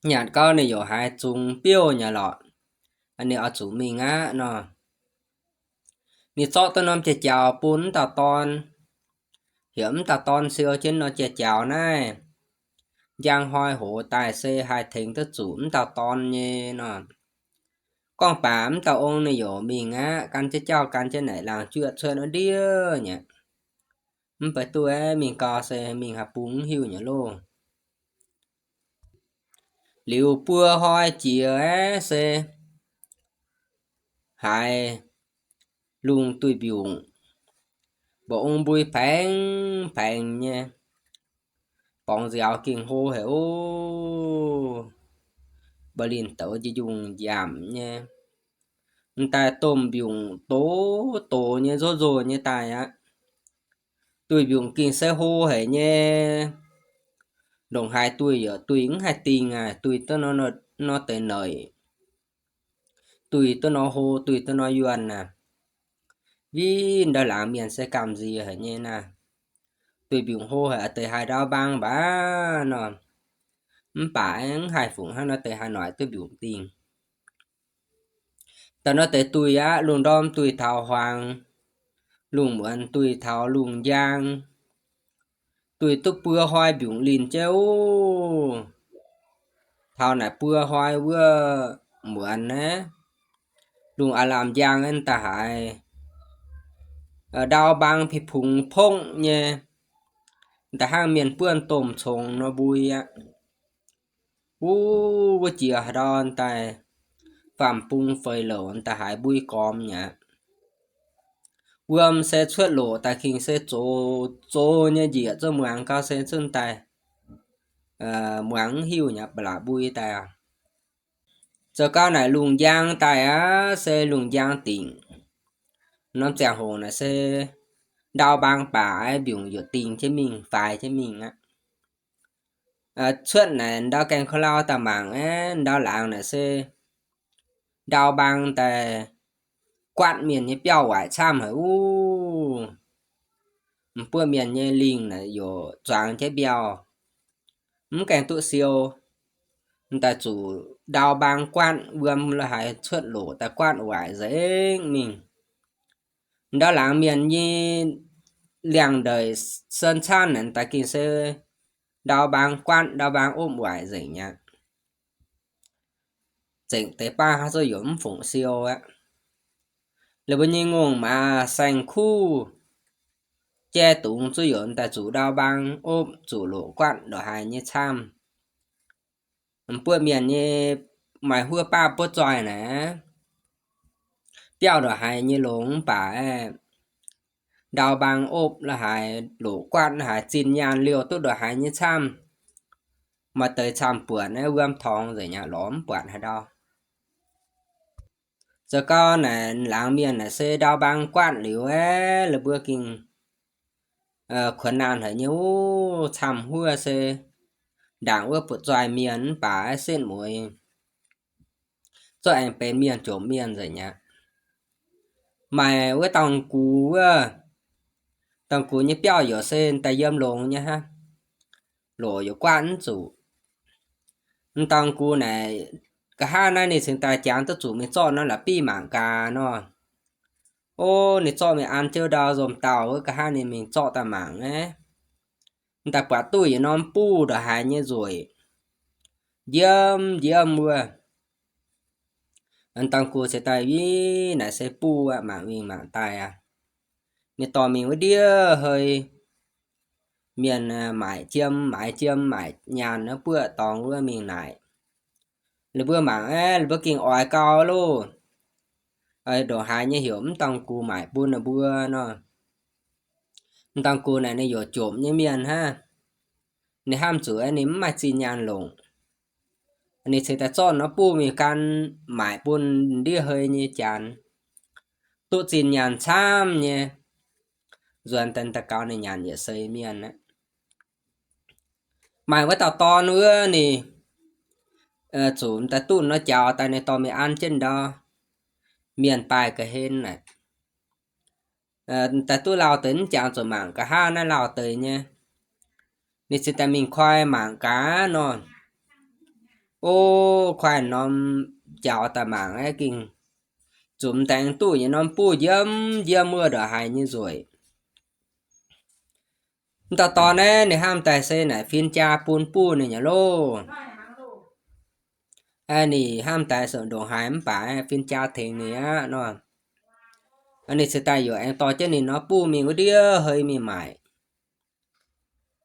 Nyanc gau ninh yaac haiz zungx biouv nyei lorqc, ninh oix zuqc mingh aqv nor. Ninh zorqv duqv norm jai-jaux bun wuov dauh dorn, heuc wuov dauh dorn siou jienv norm jai-jaux naaiv, njang hnoi hoz daaih se haih tengx duqv zuqc wuov dauh dorn nyei nor. Gorngv baac wuov dauh ong ninh yaac mingh aqv, gan jienv jauv gan jienv naaic laangz juoqv cuotv wuov ndiev nyei. Mv baac duqv aeqv, mingh gau se mingh haaix bung mv hiuv nyei loh. Liuz buo hnoi jiex aeqv se haiz lungh duih mbiungc, mba'ong mbui paengx paengx nyei, borngz nziaaux gengh hlo haic oc. Mba'lin douz njunc njunc nziaamc nyei, m'daaih domh mbiungc doz doz nyei nzov nzoh nyei daaih aqv. Duih mbiungc gengh se hlo haic nyei. Ndongc haaix duih yaac duih mv haih dingh aqv, duih duqv nor deix neic, duih duqv nor hlo, duih duqv nor yuonh aqv. Win ndau laangz mienh se gamh nziex haic nyei naaiv. Duih mbiungc hlo haic, deix haih ndau mbaang mbaac nor, mv baac mv haih fungc hnangv nor deix haih noic duqv mbiungc dingh. Daaih nor deix duih aqv, lungh ndorm duih taux hmuangx, lungh muonz duih taux lungh njang, duih duqv buo hnoi mbiungc linh jienv oc. Taux naaic buo hnoi wuov muonz naaiv, lungh aav lamh njang daaih haiz ndau mbaang pih pungx pongv nyei, daaih hnangv mienh buonv domh congx nor mbui aqv. Wuov, wuov jiex haaix ndau daaih, faam-bung feix louc daaih haiz mbui gormx nyei aqv. Wuom se cuotv loc daaih gengh se zox zox nyei njiec zuqc muangx gau se zunv daaih, muangx mv hiuv nyei ba'laqc mbui daaih. Zoux gau naaic lungh njang daaih aqv, se lungh njang dingc. Norm ziangh hoc naaic se ndau mbaang baac mbiungc yietc dingh jienv mingh, faix jienv mingh aqv. Cuotv naaic ndau gaengh ko lau daaih mangc aeqv, ndau laangz naaic se ndau mbaang daaih guatv mienh nyei biauv waaic camv haic uv. M'buoqv mienh nyei lingh naaic yaac zuangx jienv mbiauh, mv gaengh duqv siou. M'daaih zuqc ndau mbaang guatv, wuom la'haiz cuotv loc daaih guatv waaic nzengc mingh. Ndau laangz mienh nyei liangx-ndeic sen caanv naaic daaih gengh se ndau mbaang guatv, ndau mbaang opv waaic nzengc aqv. Zengc deix baav haaix zouv yaac mv fungc siou aqv. Laaix mbuo nyei ngongh maaz saeng-kuv, jai dungz zuqc yaac daaih zuqc ndau mbaang opv, zuqc loqc guatv ndongc haaix nyei camv. M'buoqv mienh nyei maaih huov baav butv zoih naaic, biauv ndongc haaix nyei longx mv baac ndau mbaang opv la'haaix, loqc guatv la'haaix, zinh nyaanh liouh duqv ndongc haaix nyei camv, maaih deix camv buatc naaiv wuom torngx nzengc aqv, lorz mv buatc haaix ndau. Zoux gau naaic laangz mienh naaic se ndau mbaang guatv liuz aeqv, la'buo gengh kuonx naanh haic nyei. Ov, camv huov se ndaangc wuov butv zoih mienh mv baac setv mueiz zorqv aengx benx mienh jomc mienh nzengc aqv. Maaih wuov dorngx gux wuov, dorngx gux nyei biauv yaac se daaih yiem longx nyei hnangv, loqc yaac guatv mv zuqc. M'dorngx gux naaic, nqa'haav naaiv ninh cingx daaih jangx duqv zuqc mingh zorqv nor la'biv mangc gaax nor. Ov, ninh zorqv mingh an jienv ndau nzomh dauh wuov, nqa'haav ninh mingh zorqv daaih mangc aeqv, m'daaih buatc duqv yietc norm buh ndongc haaix nyei nzueic, njiemv njiemv wuov. M'dorngx gux cingx daaih, Ih, naaic se buh aqv, mangc mingh mangc daaih aqv. Ninh dorh mingh wuov ndiev hei mienh maaic jiem, maaiz jiem, maaic nyaanh wuov buoqv dorngx wuov mingh naaic. La'mbuo mangc aeqv, la'mbuo gengh oix gau loh. Ndongc haaix nyei heuc m'dorngx gux maaic bun ninh mbuo nor. M'dorngx gux naaic ninh yaac jomc nyei mienh hnangv. Ninh hnamv zuqc ninh mv maaih zinh nyaanh longc. Ninh cingx daaih zorqv norm buh mingh gan maaic bun ndiev hei nyei janx, duqv zinh nyaanh camv nyei. Nzuonx daaih daux gaux ninh nyanc yietc seix mienh aqv. Maaih wuov dauh dorn wuov ninh zuqc daaih duqv norm jaux daaih, ninh dorh mingh an jienv ndau mienh daaih ga'hlen naaic. Daaih duqv lauh deix mv jangx zuqc mangc nqa'haav naaiv lauh deix nyei. Ninh cingx daaih mingh koi mangc gaax nor. Ov, koi norm jaux daaih mangc aeqv, gengh zuqc m'daaih duqv yietc norm buh njiemv njiemv wuov ndongc haaix nyei nzueic. M'dauh dorn naaiv ninh hnamv daaih se naaic fin-jaa bun buh ninh nyei loh. Ninh hnamv daaih se ndongc haaix mv baac fin-jaa tengx ninh aqv nor. Ninh cingx daaih yaac aengx dorh jienv ninh norm buh mingh wuov ndiev hei mingh maaic.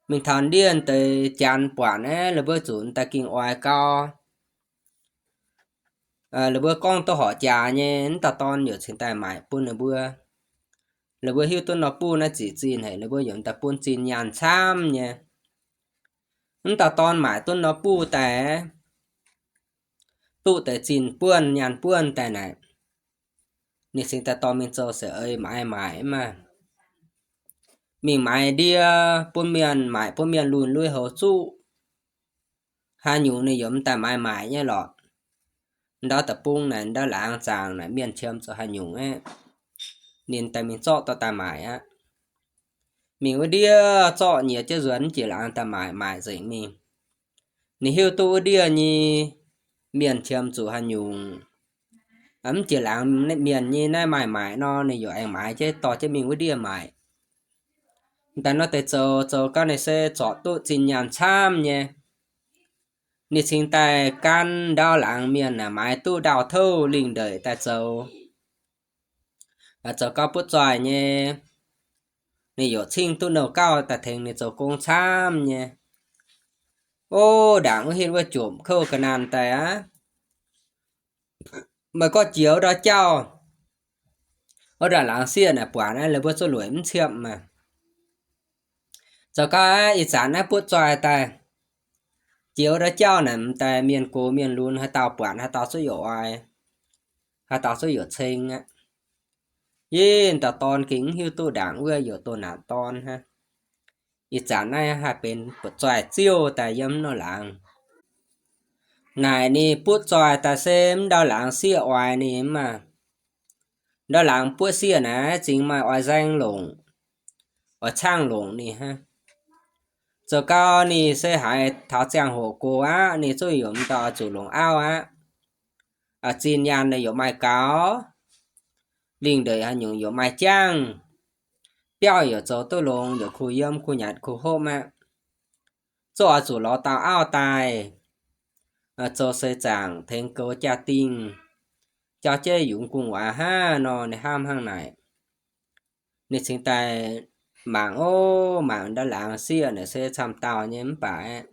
Mingh taux ndiev deix janx buatc naaiv, la'mbuo zuqc daaih gengh oix gau. La'mbuo gorngv duqv horqc jaax nyei, m'dauh dorn yaac cingx daaih maaic bun ninh mbuo. La'mbuo hiuv duqv nor buh naaiv ziqc zinh haic, la'mbuo yaac daaih bun zinh nyaanh camv nyei. M'dauh dorn maaic duqv nor buh daaih, duqv deix zinh buonv nyaanh buonv daaih naaic, ninh cingx daaih dorh mingh zoux seix ei maaiz maaic maah. Mingh maaiz ndie bun mienh maaic, bun mienh lunx lui-houx zuqv. Haaix nyungc ninh yaac m'daaih maaiz maaic nyei lorqc. Ndau deic-bung naaic, ndau laangz zaangc naaic, mienh qiemx zuqc haaix nyungc aeqv, ninh daaih mingh zorqv dorh daaih maaic aqv. Mingh wuov ndiev zorqv nyiex jienv nzuonx mv jiex laangz daaih maaic, maaic nzengc mingh. Ninh hiuv duqv wuov ndiev nyei mienh qiemx zuqc haaix nyungc, mv jiex laangz mienh nyei naaiv maaih maaic nor, ninh yaac aengx maaiz jienv dorh jienv mingh wuov ndiev maaic. Daaih nor deix zoux, zoux gau ninh se zorc duqv zinh nyaanh camv nyei. Ninh cingx daaih gan ndau laangz mienh maaiz duqv ndau-touv lingh ndeic daaih zoux. Zoux gau butv zoih nyei, ninh yaac cingv duqv nouh gauh daaih tengx ninh zoux gong camv nyei. Ov, ndaangc wuov hitv wuov jomc kouv ga'naanh daaih aqv. Meih gorngv jiex wuov ndau jauv, wuov ndau laangz sieqv naaic buatc naaiv, la'mbuo zuqc lueic mv ciepv maah. Zoux gau ih zanc naaiv butv zoih daaih, jiex wuov ndau jauv naaic m'daaih mienh gox mienh lunx, haaix dauh buatc haaix dauh zuqc yaac oix, haaix dauh zuqc yaac ceng aqv. Yie dauh dorn gengh mv hiuv duqv ndaangc wuov yaac doh naanc dorn hnangv. Ih zanc naaiv haih benx butv zoih ziouv daaih yiem norm laangz. Naaic ninh butv zoih daaih se mv ndau laangz sieqv oix ninh maah. Ndau laangz buoqv sieqv naaiv zingx maaih oix nzaeng longc, oix caangh longc ninh hnangv. Zoux gau ninh se haiz taux ziangh hoc gox aqv, ninh zuqc yaac m'daaih oix zuqc longc auv aqv. Zinh nyaanh yaac maaih gaux, lingh ndeic haaix nyungc yaac maaih jangv, biauv yaac zoux duqv longx, yaac kuh yiem kuh nyanc kuh hopv aqv. Zuqc oix zuqc lorz dauh auv daaih zoux seix zaangc tengx goux jaa-dingh, jauv jienv yungz gu'nguaaz hnangv nor, ninh hnamv hnangv naaic. Ninh cingx daaih mangc o, mangc ndau laangz sieqv naaic se camv dauh nyei mv baac aeqv,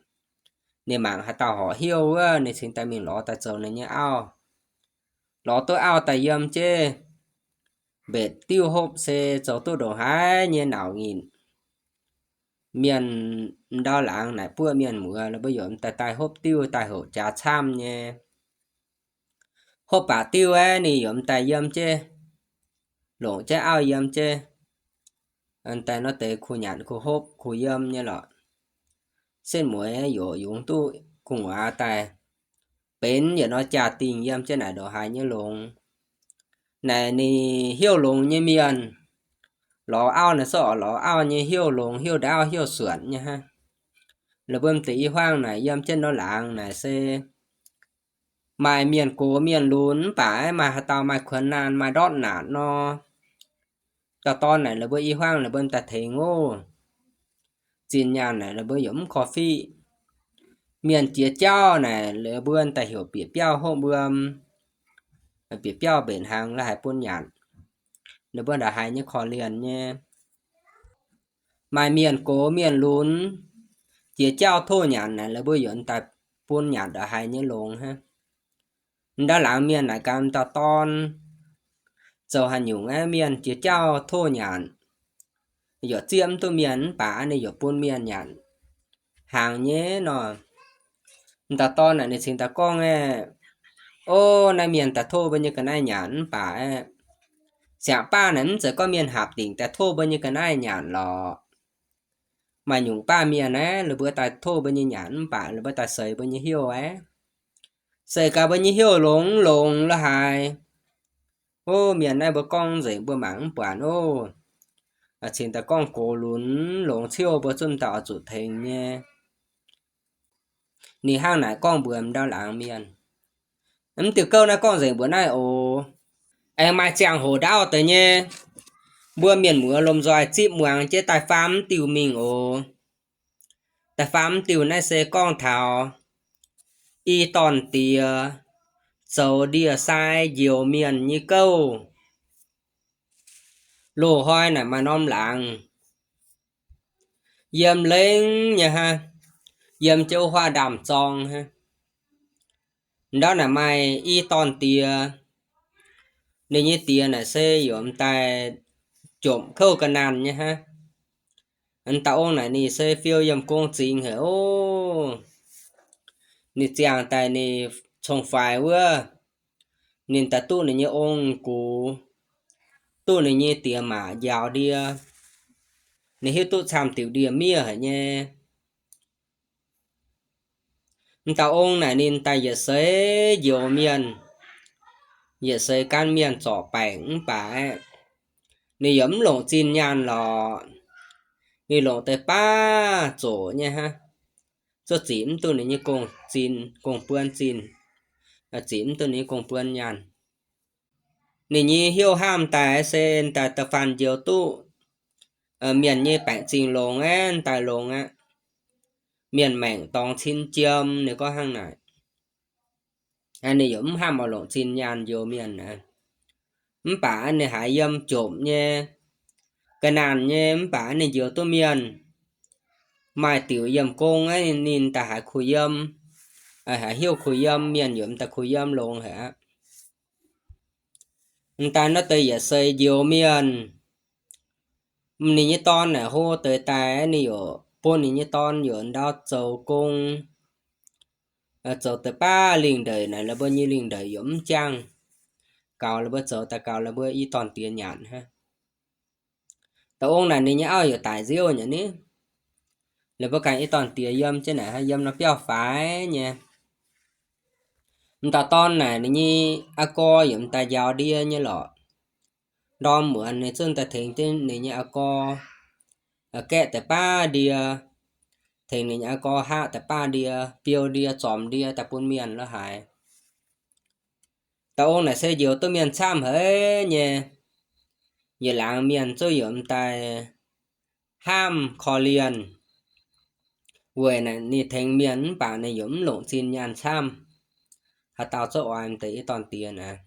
ninh mangc haaix dauh horpc heuc wuov, ninh cingx daaih mingh lorz daaih zoux ninh nyei auv. Lorz duqv auv daaih yiem jienv mbetc diuv hopv se zoux duqv ndongc haaix nyei nauc nyitc. Mienh ndau laangz naaic buoqv mienh muoz, la'buo yiem daaih daaih hopv diuv daaih hoqc jaax camv nyei. Hopv baac diuv aeqv, ninh yiem daaih yiem jienv, longc jienv auv yiem jienv, daaih nor deix kuh nyanc kuh hopv kuh yiem nyei lorqc. Setv mueiz yaac yungz duqv gu'nguaaz daaih benx yietc norm jaa-dingh yiem jienv naaic ndongc haaix nyei longx. Naaic ninh heuc longx nyei mienh, lorz auv naaic zorqv lorz auv nyei heuc longx, heuc ndau auv heuc suonc nyei hnangv. La'buo m'deix i huaang naaic yiem jienv nor laangz naaic se maaih mienh gox mienh lunx mv baac aeqv, maaih haaix dauh maaih kuonx naanh maaih ndortv naanc nor, dauh dorn naaic la'buo i huaang la'buo daaih tengx oc. Zinh nyaanh naaic la'buo yaac mv korv-fiqv. Mienh jiex jauv naaic la'buo daaih heuc bieqc biauv hopv wuom, bieqc biauv mbenc hnaangx la'haiz bun nyanc. La'buo ndongc haaix nyei korv-lienh nyei. Maaih mienh gox mienh lunx, jiex jauv tov nyanc naaic la'buo yaac daaih bun nyanc ndongc haaix nyei longx hnangv. Ndau laangz mienh naaic ganh dauh dorn zoux haaix nyungc aeqv, mienh jiex jauv tov nyanc, yaac zieqv mv duqv mienh mv baac ninh yaac bun mienh nyanc hnaangx nyei nor. Dauh dorn naaic ninh cingx daaih gorngv aeqv, o, naaiv mienh daaih tov mbuo nyei ga'naaiv nyanc mv baac aeqv, siangx baav naaic mv zeiz gorngv mienh hapc dingc daaih tov mbuo nyei ga'naaiv nyanc lorqc. Maaih nyungc baav mienh aeqv, la'buo daaih tov mbuo nyei nyanc mv baac la'buo daaih seix mbuo nyei heuc aeqv, seix gaax mbuo nyei heuc longx longx la'haiz. O, mienh naaiv mbuo gorngv nzengc mbuo mangc mv buatc oc. Cingx daaih gorngv gox lunx longx ciouv mbuo zungv daaih oix zuqc tengx nyei. Ninh hnangv naaic gorngv mbuox ndau laangz mienh. Mv diuh gouv naaiv gorngv nzengc mbuox naaiv oc. Aengx maaih ziangh hoc ndaauv deix nyei, mbuo mienh muoz lomh nzoih zipv muangx jienv daaih faam mv diuh mingh oc. Daaih faam mv diuh naaiv se gorngv taux i dorn diex zoux ndie-sai njoux mienh nyei gouv. Loz-hnoi naaic maaih norm laangz yiem lengv nyei hnangv, yiem jienv wuov huaav ndaamv-zorng hnangv. Ndau naaic maaih i dorn diex, ninh nyei diex naaic se yaac m'daaih jomc kouv ga'naanh nyei hnangv. M'daaih ong naaic ninh se fiou yiem gong zingx haic oc. Ninh ziangh daaih ninh cong-faix wuov, ninh daaih duqv ninh nyei ong gux, duqv ninh nyei diex maac njaaux ndie. Ninh hiuv duqv camv diuc ndie-miev haic nyei. M'daaih ong naaic ninh daaih yietc seix njoux mienh, yietc seix gan mienh zorc baengc mv baac aeqv, ninh yaac mv longc zinh nyaanh lorqc. Ninh longc deix baav zoqc nyei hnangv. Zuov zic mv duqv ninh nyei gong-zinh, gong-buon zinh, zic mv duqv ninh nyei gong-buon nyaanh. Ninh nyei heuc hnamv daaih se daaih da'faanh njoux duqv mienh nyei baengc zingh longx aeqv, daaih longx aqv. Mienh maengc dorngx cin jiem, ninh gorngv hnangv naaic. Ninh yaac mv hnamv oix longc zinh nyaanh njoux mienh aqv. Mv baac ninh haiz yiem jomc nyei, ga'naanh nyei, mv baac ninh njoux duqv mienh maaih diuc yiem gong aeqv, ninh daaih haiz kuh yiem, haiz heuc kuh yiem, mienh yaac m'daaih kuh yiem longx haic aqv. M'daaih naaiv deix yietc seix njoux mienh, ninh nyei dorn naaic hlo deix daaih, ninh yaac bun ninh nyei dorn yaac ndau zoux gong, zoux deix baav lingh ndeic naaic, la'buo nyei lingh ndeic yaac mv jangh, gaux la'buo zoux daaih gaux la'buo i dorn diex nyanc hnangv. Da'ong naaic ninh nyei auv yaac daic nziouv nyei ni. La'buo ganh i dorn diex yiem jienv naaic, yiem norm biauv faix nyei. M'daaih dorn naaic ninh nyei aa gorx yaac m'daaih njaaux ndie nyei lorqc. Ndorm muonz ninh zungv daaih tengx jienv ninh nyei aa gorx, gaeqv deix baav ndie, tengx ninh nyei aa gorx haqv deix baav ndie, biou ndie, zormc ndie daaih bun mienh la'haiz. Da'ong naaic se njoux duqv mienh camv haic nyei. Yietc laangz mienh zungv yaac m'daaih hnamv korv-lienh. Weic naaic ninh tengx mienh mv baac ninh yaac mv longc zinh nyaanh camv. Haaix dauh zungv oix m'deix i dorn diex naaic.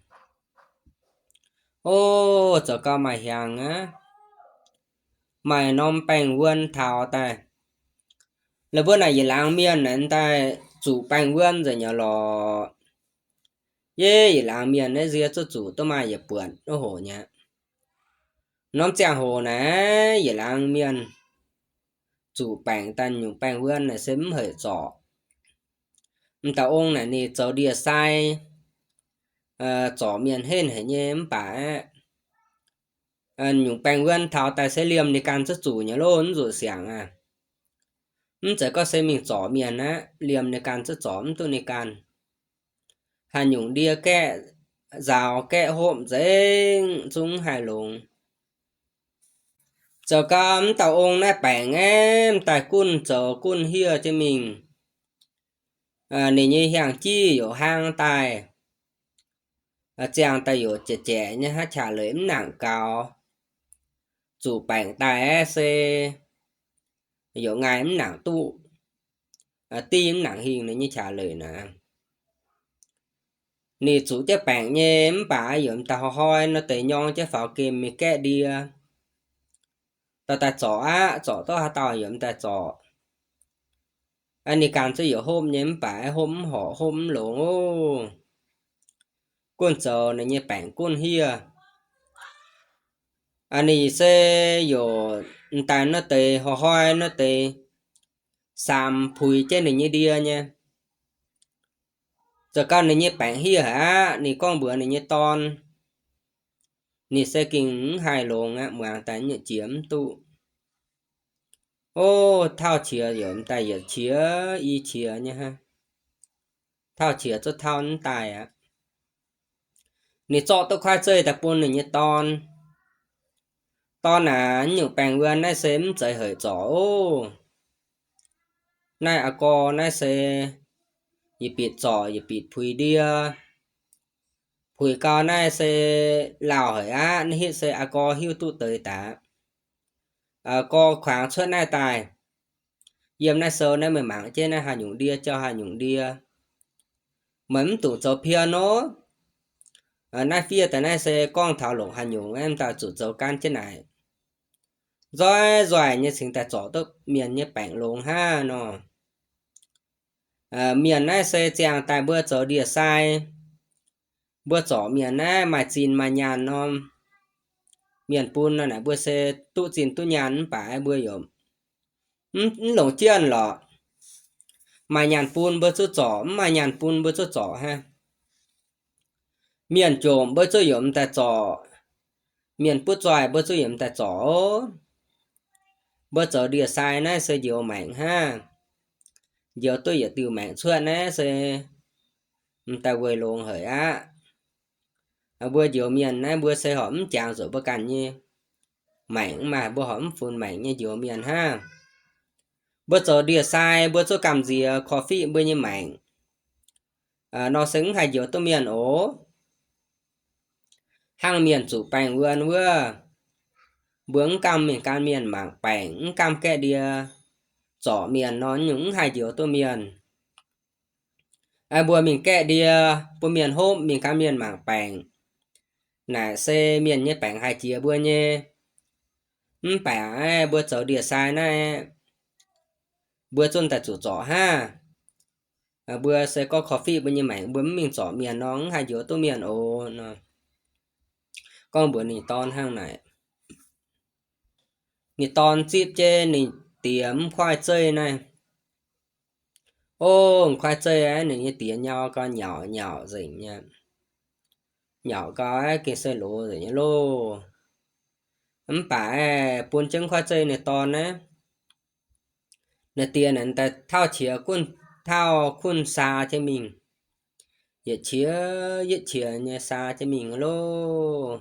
O, zoux gau maaih hiaangx aqv. maaih norm baengh wuon taux daaih. La'buo naaic yietc laangz mienh naaic daaih zuqc baengh wuon nzengc nyei lorqc. Yie yietc laangz mienh naaiv nzie zuqc zuqc duqv maaih yietc buonc wuov hoc nyei. Norm ziangh hoc naaic yietc laangz mienh zuqc baengc daaih nyungc baengh wuon naaic se mv heic zorc. M'daaih ong naaic ninh zoux ndie-sai, zorc mienh henv haic nyei mv baac aeqv, nyungc baengh wuon taux daaih se liemh ninh ganh zuqc zuqc nyei loh, mv zuqc siangx aqv. Mv zeiz gorngv se mingh zorc mienh aqv, liemh ninh ganh zuqc zorc mv duqv ninh ganh. Haaix nyungc ndie gaeqv nzaaux gaeqv hopv nzengc zungv haih longx. Zoux gau m'daaih ong naaiv baengc aeqv, m'daaih gunv zoux gunv hiev jienv mingh. Ninh nyei hiaang-jiv youc hnangv daaih, ziangh daaih youc jaic jaic nyei hnangv, qaqc leic mv nangc gaux. Zuqc baengc daaih aeqv se youc ngaih mv nangc duqv, div mv nangc hingh ninh nyei qaqc leic naaic. Ninh zuqc jienv baengc nyei mv baac youc m'daaih hnoi-hnoi nor deix nyorng jienv faaux gemh mingh gaeqv ndie. Dorh daaih zorc aqv, zorc duqv haaix dauh youc m'daaih zorc. Ninh ganh zuqc youc hopv nyei mv baac hopv mv horpc, hopv mv longx oc. Gunv zoux ninh nyei baengc gunv hiev. Ninh se youc m'daaih nor deix hnoi-hnoi nor deix saamx puix jienv ninh nyei ndie nyei. Zoux gau ninh nyei baengc hiev haic aqv, ninh gorngv mbuox ninh nyei dorn, ninh se gengh mv haih longx aqv, muangx daaih nyei jiex mv duqv. Ov, tauv qiex youc m'daaih yietc qiex i qiex nyei hnangv. Tauv qiex zuqc tauv mv daaih aqv. Ninh zorqv duqv kuaaiv zeih daaih bun ninh nyei dorn. Dorn aac, naaiv nyungc baengc wuon naaiv se mv zeiz heuc zorc oc. Naaiv aa gorx naaiv se yietc bieqc zorc yietc bieqc puix ndie. Puix gau naaiv se lauh haic aqv, naaiv hitv se aa gorx hiuv duqv deix daaih. Gorx kuangx cuotv naaiv daaih, yiem naaiv sou naaiv meih mangc jienv naaiv haaix nyungc ndie jauv haaix nyungc ndie. Meih mv dungx zoux pien nor. Naaiv fiev daaih naaiv se gorngv taux longc haaix nyungc aeqv, m'daaih zuqc zoux gaanv jienv naaic. Nzoih nzoih nyei cingx daaih zorc duqv mienh nyei baengc longx hnangv nor. Mienh naaiv se ziangh daaih mbuo zoux ndie-sai, mbuo zorc mienh naaiv maaih zinh maaih nyaanh norm. Mienh bun nor naaic mbuo se duqv zinh duqv nyaanh mv baac mbuo youc mv longc jienv lorqc. Maaih nyaanh bun mbuo zuqc zorc, mv maaih nyaanh bun mbuo zuqc zorc hnangv. Mienh jomc mbuo zuqc youc m'daaih zorc. Mienh butv zoih mbuo zuqc youc m'daaih zorc. Mbuo zoux ndie-sai naaiv se njoux maengc hnangv. Njoux duqv yietc diuh maengc cuotv naaiv se m'daaih weic longx haic aqv. Mbuo njoux mienh naaiv mbuo se horpc mv jangx zuqc mbuo ganh nyei maengc, mv maaih mbuo horpc mv funx maengc nyei njoux mienh hnangv. Mbuo zoux ndie-sai mbuo zuqc gamh nziex korv-fiqv mbuo nyei maengc nor se mv haih njoux duqv mienh oc. Hnangv mienh zuqc baengh wuon wuov, mbuo mv gamh mingh gan mienh mangc baengc, mv gamh gaeqv ndie zorc mienh nor, nyungc mv haih njoux duqv mienh. Mbuo mingh gaeqv ndie, bun mienh hopv, mingh gan mienh mangc baengc, naaic se mienh nyei baengc haih jiex mbuo nyei. Mv baac mbuo zoux ndie-sai naaiv, mbuo zunh daaih zuqc zorc hnangv. Mbuo se gorngv korv-fiqv mbuo nyei maengc, mbuo mv mingh zorc mienh nor, mv haih njoux duqv mienh oc nor. Gorngv mbuox ninh dorn hnangv naaic. Ninh dorn zipv jienv ninh diex m'kuaaiv zeih naaiv. Ov, m'kuaaiv zeih aeqv, ninh nyei diex nyau gau nyauc nyauc nzengc nyei. Nyauc gau aeqv, gengh se loz nzengc nyei loh. Mv baac aeqv, bun jienv m'kuaaiv zeih ninh dorn naaiv, ninh diex naaic daaih tauv qiex gunv tauv gunv saa jienv mingh. Yietc qiex yietc qiex nyei saa jienv mingh loh.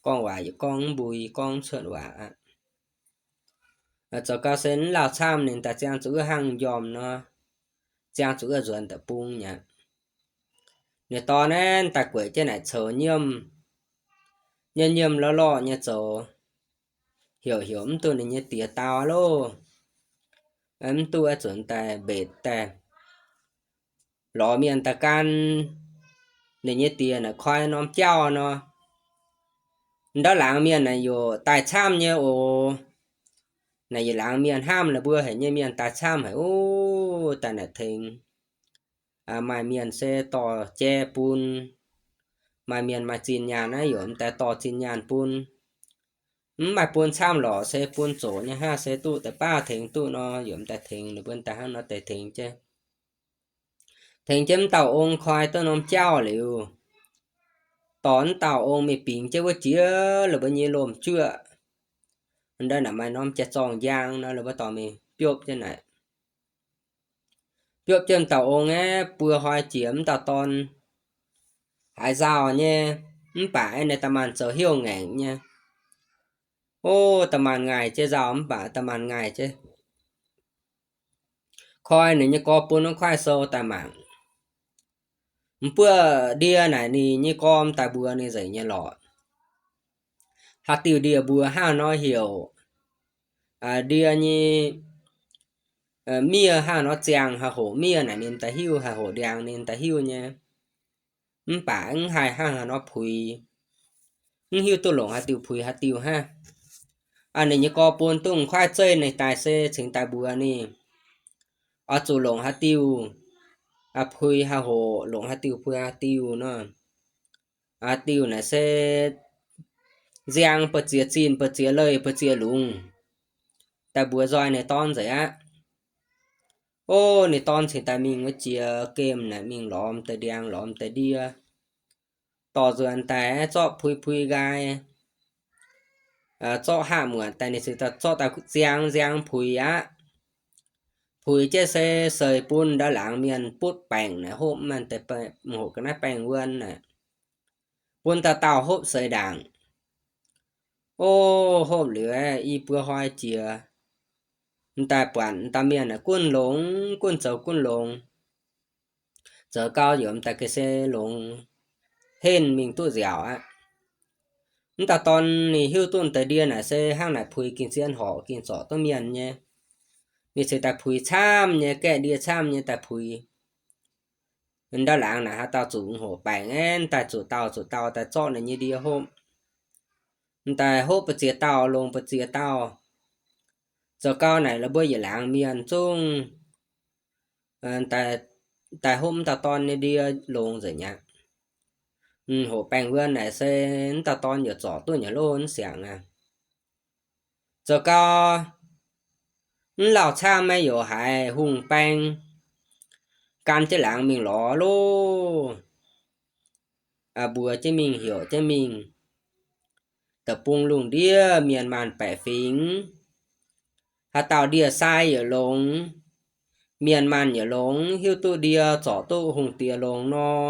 Gorngv waac yietc gorngv mv mbui, gorngv cuotv waac aqv. Zoux gau se mv lauh camv ninh daaih ziangh zuqc wuov hnangv m'njormh nor, ziangh zuqc wuov nzuonx deic-bung nyei aqv. Ninh dorn naaiv daaih gueic jienv naaic coux nyiemv, nyiemv nyiemv lorh lorh nyei zoux, heuc heuc mv duqv ninh nyei diex dau loh. Mv duqv aeqv, zunc daaih mbetc daaih lorz mienh daaih gan ninh nyei diex naaic koi norm jauv nor. Ndau laangz mienh naaic yaac daaih camv nyei oc. Naaic yietc laangz mienh hnamv la'buo haic nyei mienh daaih camv haic, o, daaih naaic tengx. Maaih mienh se dorh jai bun, maaih mienh maaih zinh nyaanh naaiv yaac m'daaih dorh zinh nyaanh bun. Mv maaih bun camv lorqc, se bun zoqc nyei hnangv, se duqv deix baav tengx duqv nor, yaac m'daaih tengx, ninh mbuo daaih hnangv nor deix tengx jienv. Tengx jienv m'dauh ong koi duqv norm jauv liuz, dorh m'dauh ong mingh bingx jienv wuov jiex la'buo nyei lomh juoqv. Ndau naaic maaih norm jai-zorng njang nor, la'buo dorh mingh biopv jienv naaic. Biopv jienv m'dauh ong aeqv, buo hnoi jiex m'dauh dorn haiz nzauh nyei, mv baac aeqv, ninh da'maanc zoux heuc ngaengc nyei. O, da'maanc ngaih jienv nzauh, mv baac da'maanc ngaih jienv koi ninh nyei gorx bun wuov kuaaiv sou daaih mangc. M'buoqv ndie naaic ninh nyei gorx daaih mbuox ninh nzengc nyei lorqc. Haaix diuh ndie mbuo hnangv nor heuc, ndie nyei miev hnangv nor ziangh, haih hoqc miev naaic ninh daaih hiuv, haih hoqc ndiangx ninh daaih hiuv nyei. Mv baac mv haih hnangv haaix nor puix, mv hiuv duqv longc haaix diuh puix haaix diuh hnangv. Ninh nyei gorx bun duqv kuaaiv zeiv ninh daaih se cingx daaih mbuox ninh, oix zuqc longc haaix diuh puix haaix hoqc, longc haaix diuh puix haaix diuh nor. Haaix diuh naaic se nziang ba'ziex zinh, ba'ziex leih, ba'ziex lungz, daaih mbuox nzoih ninh dorn nzengc aqv. O, ninh dorn cingx daaih mingh wuov jiex gemh naaic mingh lorz deix ndiangx, lorz deix ndie, dorh nzuonx daaih zorqv pui pui nqaai, zorqv haav muotc daaih ninh cingx daaih zorqv daaih nziang nziang puix aqv. Puix jienv se seix bun ndau laangz mienh butv baengc naaic hopv, mv hoqc ga'naaiv baengh wuon naaic, bun dauh dauh hopv seix ndaangc. O, hopv liuz aeqv, i buo hnoi jiex, m'daaih buatc m'daaih mienh naaic gunv longx, gunv zoux gunv longx. Zoux gau yaac m'daaih ga'sie longx, henv mingh duqv nziaauc aqv. M'daaih dorn ninh hiuv duqv deix ndie naaic se hnangv naaic puix gengh zien horc, gengh zorc duqv mienh nyei. Ninh cingx daaih puix camv nyei, gaeqv ndie camv nyei daaih puix. Ndau laangz naaic haaix dauh zuqc hoqc baengc aeqv, m'daaih zuqc dauh zuqc dauh daaih zorqv ninh nyei ndie hopv. M'daaih hopv ba'ziex dauh longx ba'ziex dauh. Zoux gau naaic la'buo yietc laangz mienh zungv daaih hopv m'daaih dorn nyei ndie longx nzengc aqv. Hoqc baengh wuon naaic se m'daaih dorn yaac zorc duqv nyei loh, mv siangx aqv. Zoux gau mv lauh camv maiv youx haiz hungh baeng gan jienv laangz mingh lorz loh. Mbuox jienv mingh, heuc jienv mingh. Deic-bung lungh ndiev mienh maanh baeqc fingx, haaix dauh ndie-sai yaac longx, mienh maanh yaac longx, hiuv duqv ndie zorc duqv hungh diex longx nor,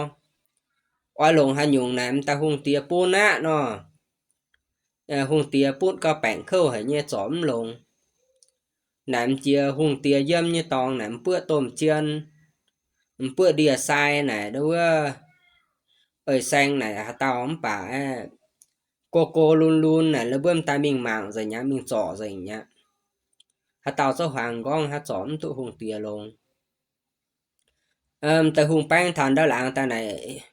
oix longc haaix nyungc naaic m'daaih hungh diex bun aqv nor. Hungh diex butv gau baengc kouv haic nyei zorc mv longx. Naaic m'jiex hungh diex yiem nyei dorngx naaic m'buoqv domh jien, m'buoqv ndie-sai naaic wuov, ei saeng naaic haaix dauh mv baac aeqv, go go lun lun naaic la'buo m'daaih mingh mangc nzengc aqv, mingh zorc nzengc aqv. Haaix dauh zouv huaangx m'nqorngv hnangv, zorc mv duqv hungh diex longx. M'daaih hungh baeng taux ndau laangz daaih naaic,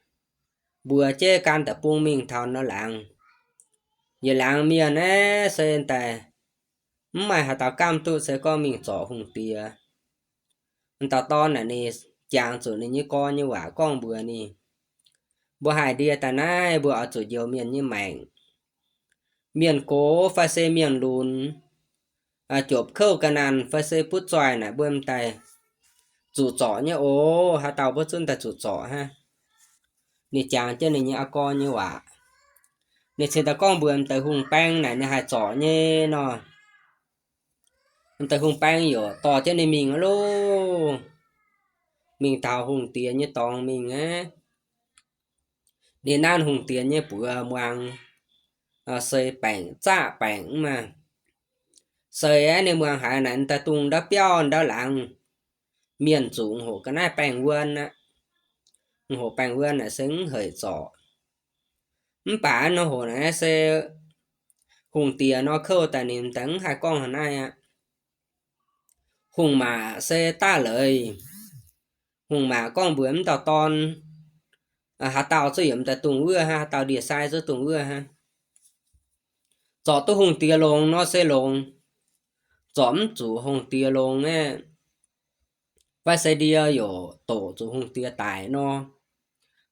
mbuox jienv gan deic-bung mingh taux ndau laangz. Yietc laangz mienh aeqv, se daaih mv maaih haaix dauh gamh duqv, se gorngv mingh zorc hungh diex. M'daaih dorn naaic ninh jangx zuqc ninh nyei gorx nyei waac gorngv mbuox ninh, mbuo haih ndie daaih naaiv, mbuo oix zuqc njoux mienh nyei maengc. Mienh gox fai se mienh lunx, jopc kouv ga'naanh fai se butv zoih naaic mbuo m'daaih zuqc zorc nyei oc. Haaix dauh mbuo zungv daaih zuqc zorc hnangv. Ninh jangx jienv ninh nyei aa gorx nyei waac. Ninh cingx daaih gorngv mbuox m'daaih hungh baeng naaic ninh haih zorc nyei nor. M'daaih hungh baeng yaac dorh jienv ninh mingh aqv loh. Mingh taux hungh diex nyei dorngx mingh aqv. Ninh nanv hungh diex nyei buoz muangx, sei baengc zaqv baengc mv maah. Sei aeqv, ninh muangx haiz naaic m'daaih dungh ndau biauv ndau laangz mienh zuqc hoqc ga'naaiv baengh wuon aqv. Hoqc baengh wuon naaic se mv heic zorc. Mv baac nor hoc naaiv se hungh diex nor kouv daaih ninh m'daaih mv haih gorngv haaix naaiv aqv. Hungh maac se daav leiz. Hungh maac gorngv mbuox m'daaih dorn, haaix dauh zuqc yietc m'daaih dungh wuov hnangv, haaix dauh ndie-sai zuqc dungh wuov hnangv. Zorc duqv hungh diex longx nor se longx. zorc mv zuqc hungh diex longx aeqv, fai se ndie youc doqc zuqc hungh diex daic nor.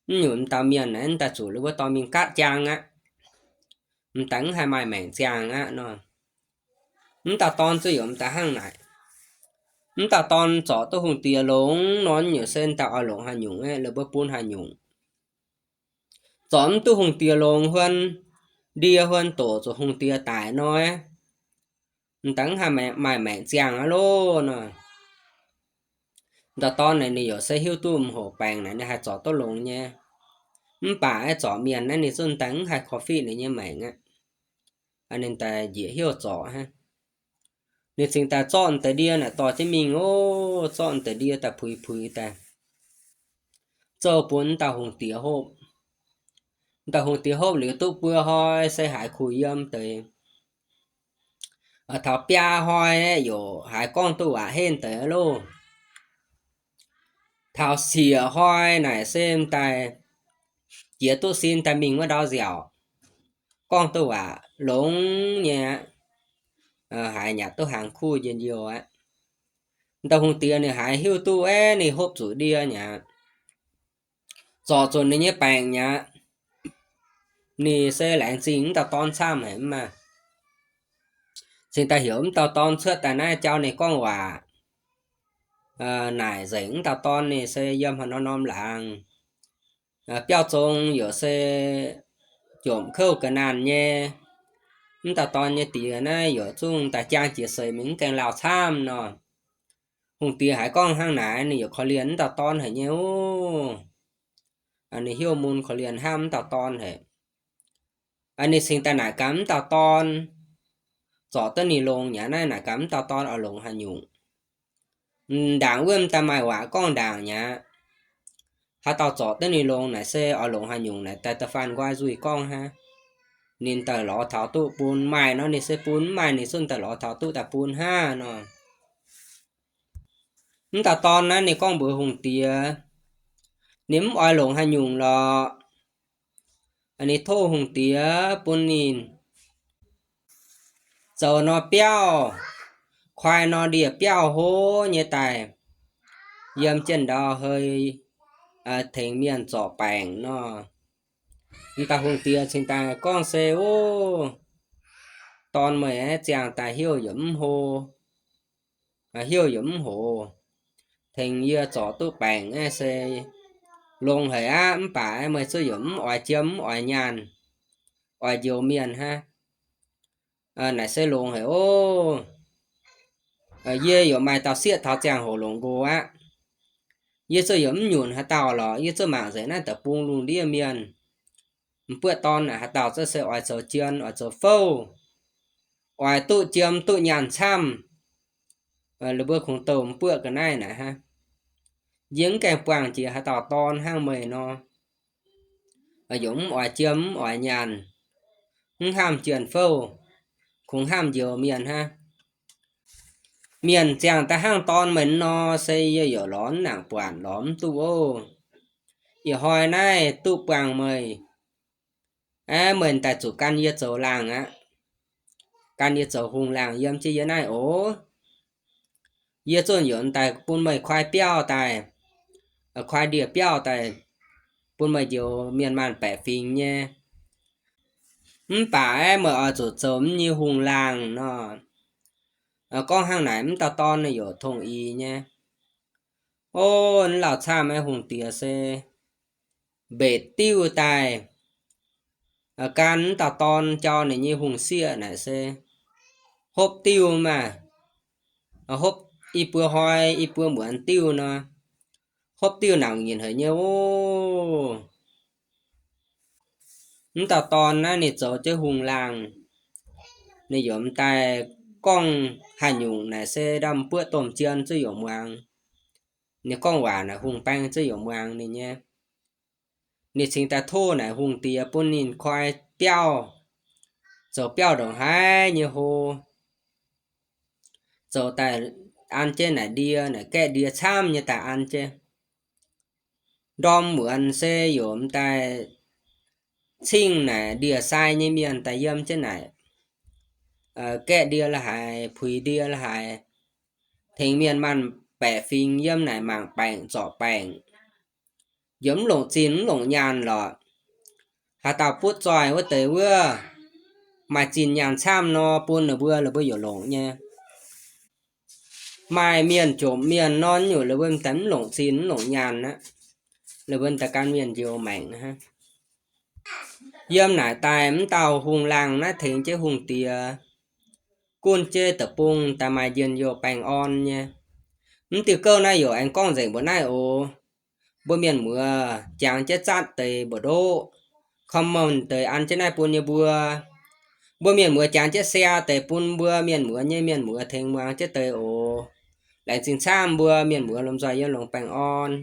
Mv nyungc m'dauh mienh naaiv daaih zuqc ninh mbuo dorh mingh gaatv jaang aqv. M'daaih mv haih maaih maengc ziangh aqv nor. Mv dauh dorn zuqc youc m'daaih hnangv naaic. Mv dauh dorn zorc duqv hungh diex longx nor, nyungc se m'daaih oix longc haaix nyungc aeqv, ninh mbuo bun haaix nyungc. Zorc mv duqv hungh diex longx huon, ndie huon doqc zuqc hungh diex daic nor, m'daaih mv haih maaih maengc ziangh aqv loh nor. Dauh dorn naaic ninh youc se hiuv duqv m'hoc baengc naaic ninh haih zorc duqv longx nyei. Mv baac aeqv, zorc mienh naaiv ninh zungv daaih mv haih korv-fiqv ninh nyei maengc aqv. Ninh daaih njiec heuv zorc hnangv. Ninh cingx daaih zorqv deix ndie naaic dorh jienv mingh oc, zorqv deix ndie daaih puix puix daaih, zouv bun dauh hungh diex hopv. Dauh hungh diex hopv liuz duqv buo hnoi se haiz kuh yiem deix. Taux biaa hnoi youc haiz gorngv duqv waac henv deix loh. Taux siec hnoi naaic se m'daaih jiex duqv sin daaih mingh wuov ndau nziaauc, gorngv duqv waac longx nyei aqv. Haiz nyatc duqv hnaangx kuv njien-youh aqv. Dauh hungh diex ninh haiz hiuv duqv aeqv, ninh hopv zuqc ndie nyei aqv, zorc zuqc ninh nyei baengc nyei aqv. Ninh se laengz zingh m'dauh dorn camv haic mv maah. Cingx daaih heuc m'dauh dorn cuotv daaih naaiv jauv ninh gorngv waac. Naaic nzengc m'dauh dorn ninh se yiem haaix norm norm laangz. Biauv zong youc se jomc kouv ga'naanh nyei. M'dauh dorn nyei diex naaiv youc zungv daaih jaang jiex seix mingh mv gaengh lauh camv nor. Hungh diex haiz gorngv hnangv naaic ninh youc korv-lienh m'dauh dorn haic nyei oc. Ninh hiuv mun korv-lienh hnamv m'dauh dorn haic. Ninh cingx daaih naaic gaax m'dauh dorn, zorc duqv ninh longx nyei naaiv naaic gaax m'dauh dorn oix longc haaix nyungc. Ndaangc wuov m'daaih maaih waac gorngv ndaangc nyei aqv. Haaix dauh zorc duqv ninh longx naaic se oix longc haaix nyungc naaic daaih da'faanh nqoi nzuih gorngv hnangv. Ninh daaih lorz taux duqv bun, maaih nor ninh se bun, mv maaih ninh zungv daaih lorz taux duqv daaih bun hnangv nor. M'dauh dorn naaiv ninh gorngv mbuox hungh diex, ninh mv oix longc haaix nyungc lorqc. Ninh tov hungh diex bun ninh zoux nor biauv, kuaai nor ndie-biauv hlo nyei daaih, yiem jienv ndau hei tengx mienh zorc baengc nor. M'dauh hungh diex cingx daaih gorngv se, Ov, dorn meih aeqv, ziangh daaih heuv yaac mv hlo, heuv yaac mv hoc, tengx yie zorc duqv baengc aeqv se longx haic aqv. Mv baac aeqv, meih zungv yaac mv oix jiem mv oix nyaanh, oix njoux mienh hnangv. Naaic se longx haic ov. Yie yaac maaih dauh sieqv taux ziangh hoc longc nqox aqv. Yie zungv yaac mv nyunc haaix dauh lorqc. Yie zungv mangc nzengc naaiv deic-bung lungh ndiev mienh, m'buoqv dorn naaic haaix dauh zungv se oix zoux jien oix zoux fouv, oix duqv jiem duqv nyaanh camv. Ninh mbuo kungx douh m'buoqv ga'naaiv naaic hnangv. Yie mv gaengh buangh jiex haaix dauh dorn hnangv meih nor, yaac mv oix jiem mv oix nyaanh, mv hnamv jien fouv, kungx hnamv njoux mienh hnangv. Mienh ziangh daaih hnangv dorn meih nor se yie yaac lorz mv nangc buatc, lorz mv duqv ov. Ih hnoi naaiv duqv buangh meih, aeqv, meih daaih zuqc gan yie zoux laangh aqv. Gan yie zoux hungh laangh yiem jienv yie naaiv oc. Yie zungv yaac daaih bun meih kuaai biauv daaih, kuaai ndie-biauv daaih, bun meih njoux mienh maanh baeqc fingx nyei. Mv baac aeqv, meih oix zuqc zoux mv nyei hungh laangh nor. Gorngv hnangv naaic, m'dauh dorn ninh yaac tongh ix nyei. Ov, lauh camv aeqv, hungh diex se mbetc diuh daaih, gan m'dauh dorn jauv ninh nyei hungh sieqv naaic se hopv diuh maah. Hopv i buo hnoi i buo muonz diuh nor, hopv diuh naanc nyinc haic nyei ov. M'dauh dorn naaiv ninh zoux jienv hungh laangh, ninh yaac m'daaih gorngv haaix nyungc naaic se ndau m'buoqv domh jien zungv yaac muangx. Ninh gorngv waac naaic hungh baeng zungv yaac muangx ninh nyei. Ninh cingx daaih tov naaic hungh diex bun ninh koi biauv, zoux biauv ndongc haaix nyei hlo, zoux daaih an jienv naaic ndie, naaic gaeqv ndie camv nyei daaih an jienv. Ndorm muonz se yaac m'daaih cingh naaic ndie-sai nyei mienh daaih yiem jienv naaic. gaeqv ndie la'haaix, puix ndie la'haaix, tengx mienh maanh baeqc fingx yiem naaic mangc baengc zorc baengc, yaac mv longc zinh mv longc nyaanh lorqc. Haaix dauh butv zoih wuov deix wuov, maaih zinh nyaanh camv nor bun ninh mbuo, ninh mbuo yaac longc nyei. Maaih mienh jomc mienh nor nyungc, ninh mbuo daaih mv longc zinh mv longc nyaanh aqv, ninh mbuo daaih gan mienh njoux maengc hnangv. Yiem naaic daaih mv dauh hungh laangh naaiv tengx jienv hungh diex gunv jienv deic-bung daaih maaih njien-youh baengh orn nyei. Mv diuh gouv naaiv yaac aengx gorngv nzengc mbuox naaiv oc. Mbuo mienh muoz jangx jienv zatv deix mbu'ndoqv, comment deix an jienv naaiv bun yie mbuo. Mbuo mienh muoz jangx jienv share deix bun mbuo mienh muoz nyei mienh muoz tengx muangx jienv deix oc. Laengz zingh camv mbuo mienh muoz lomh nzoih yiem longx baengh orn.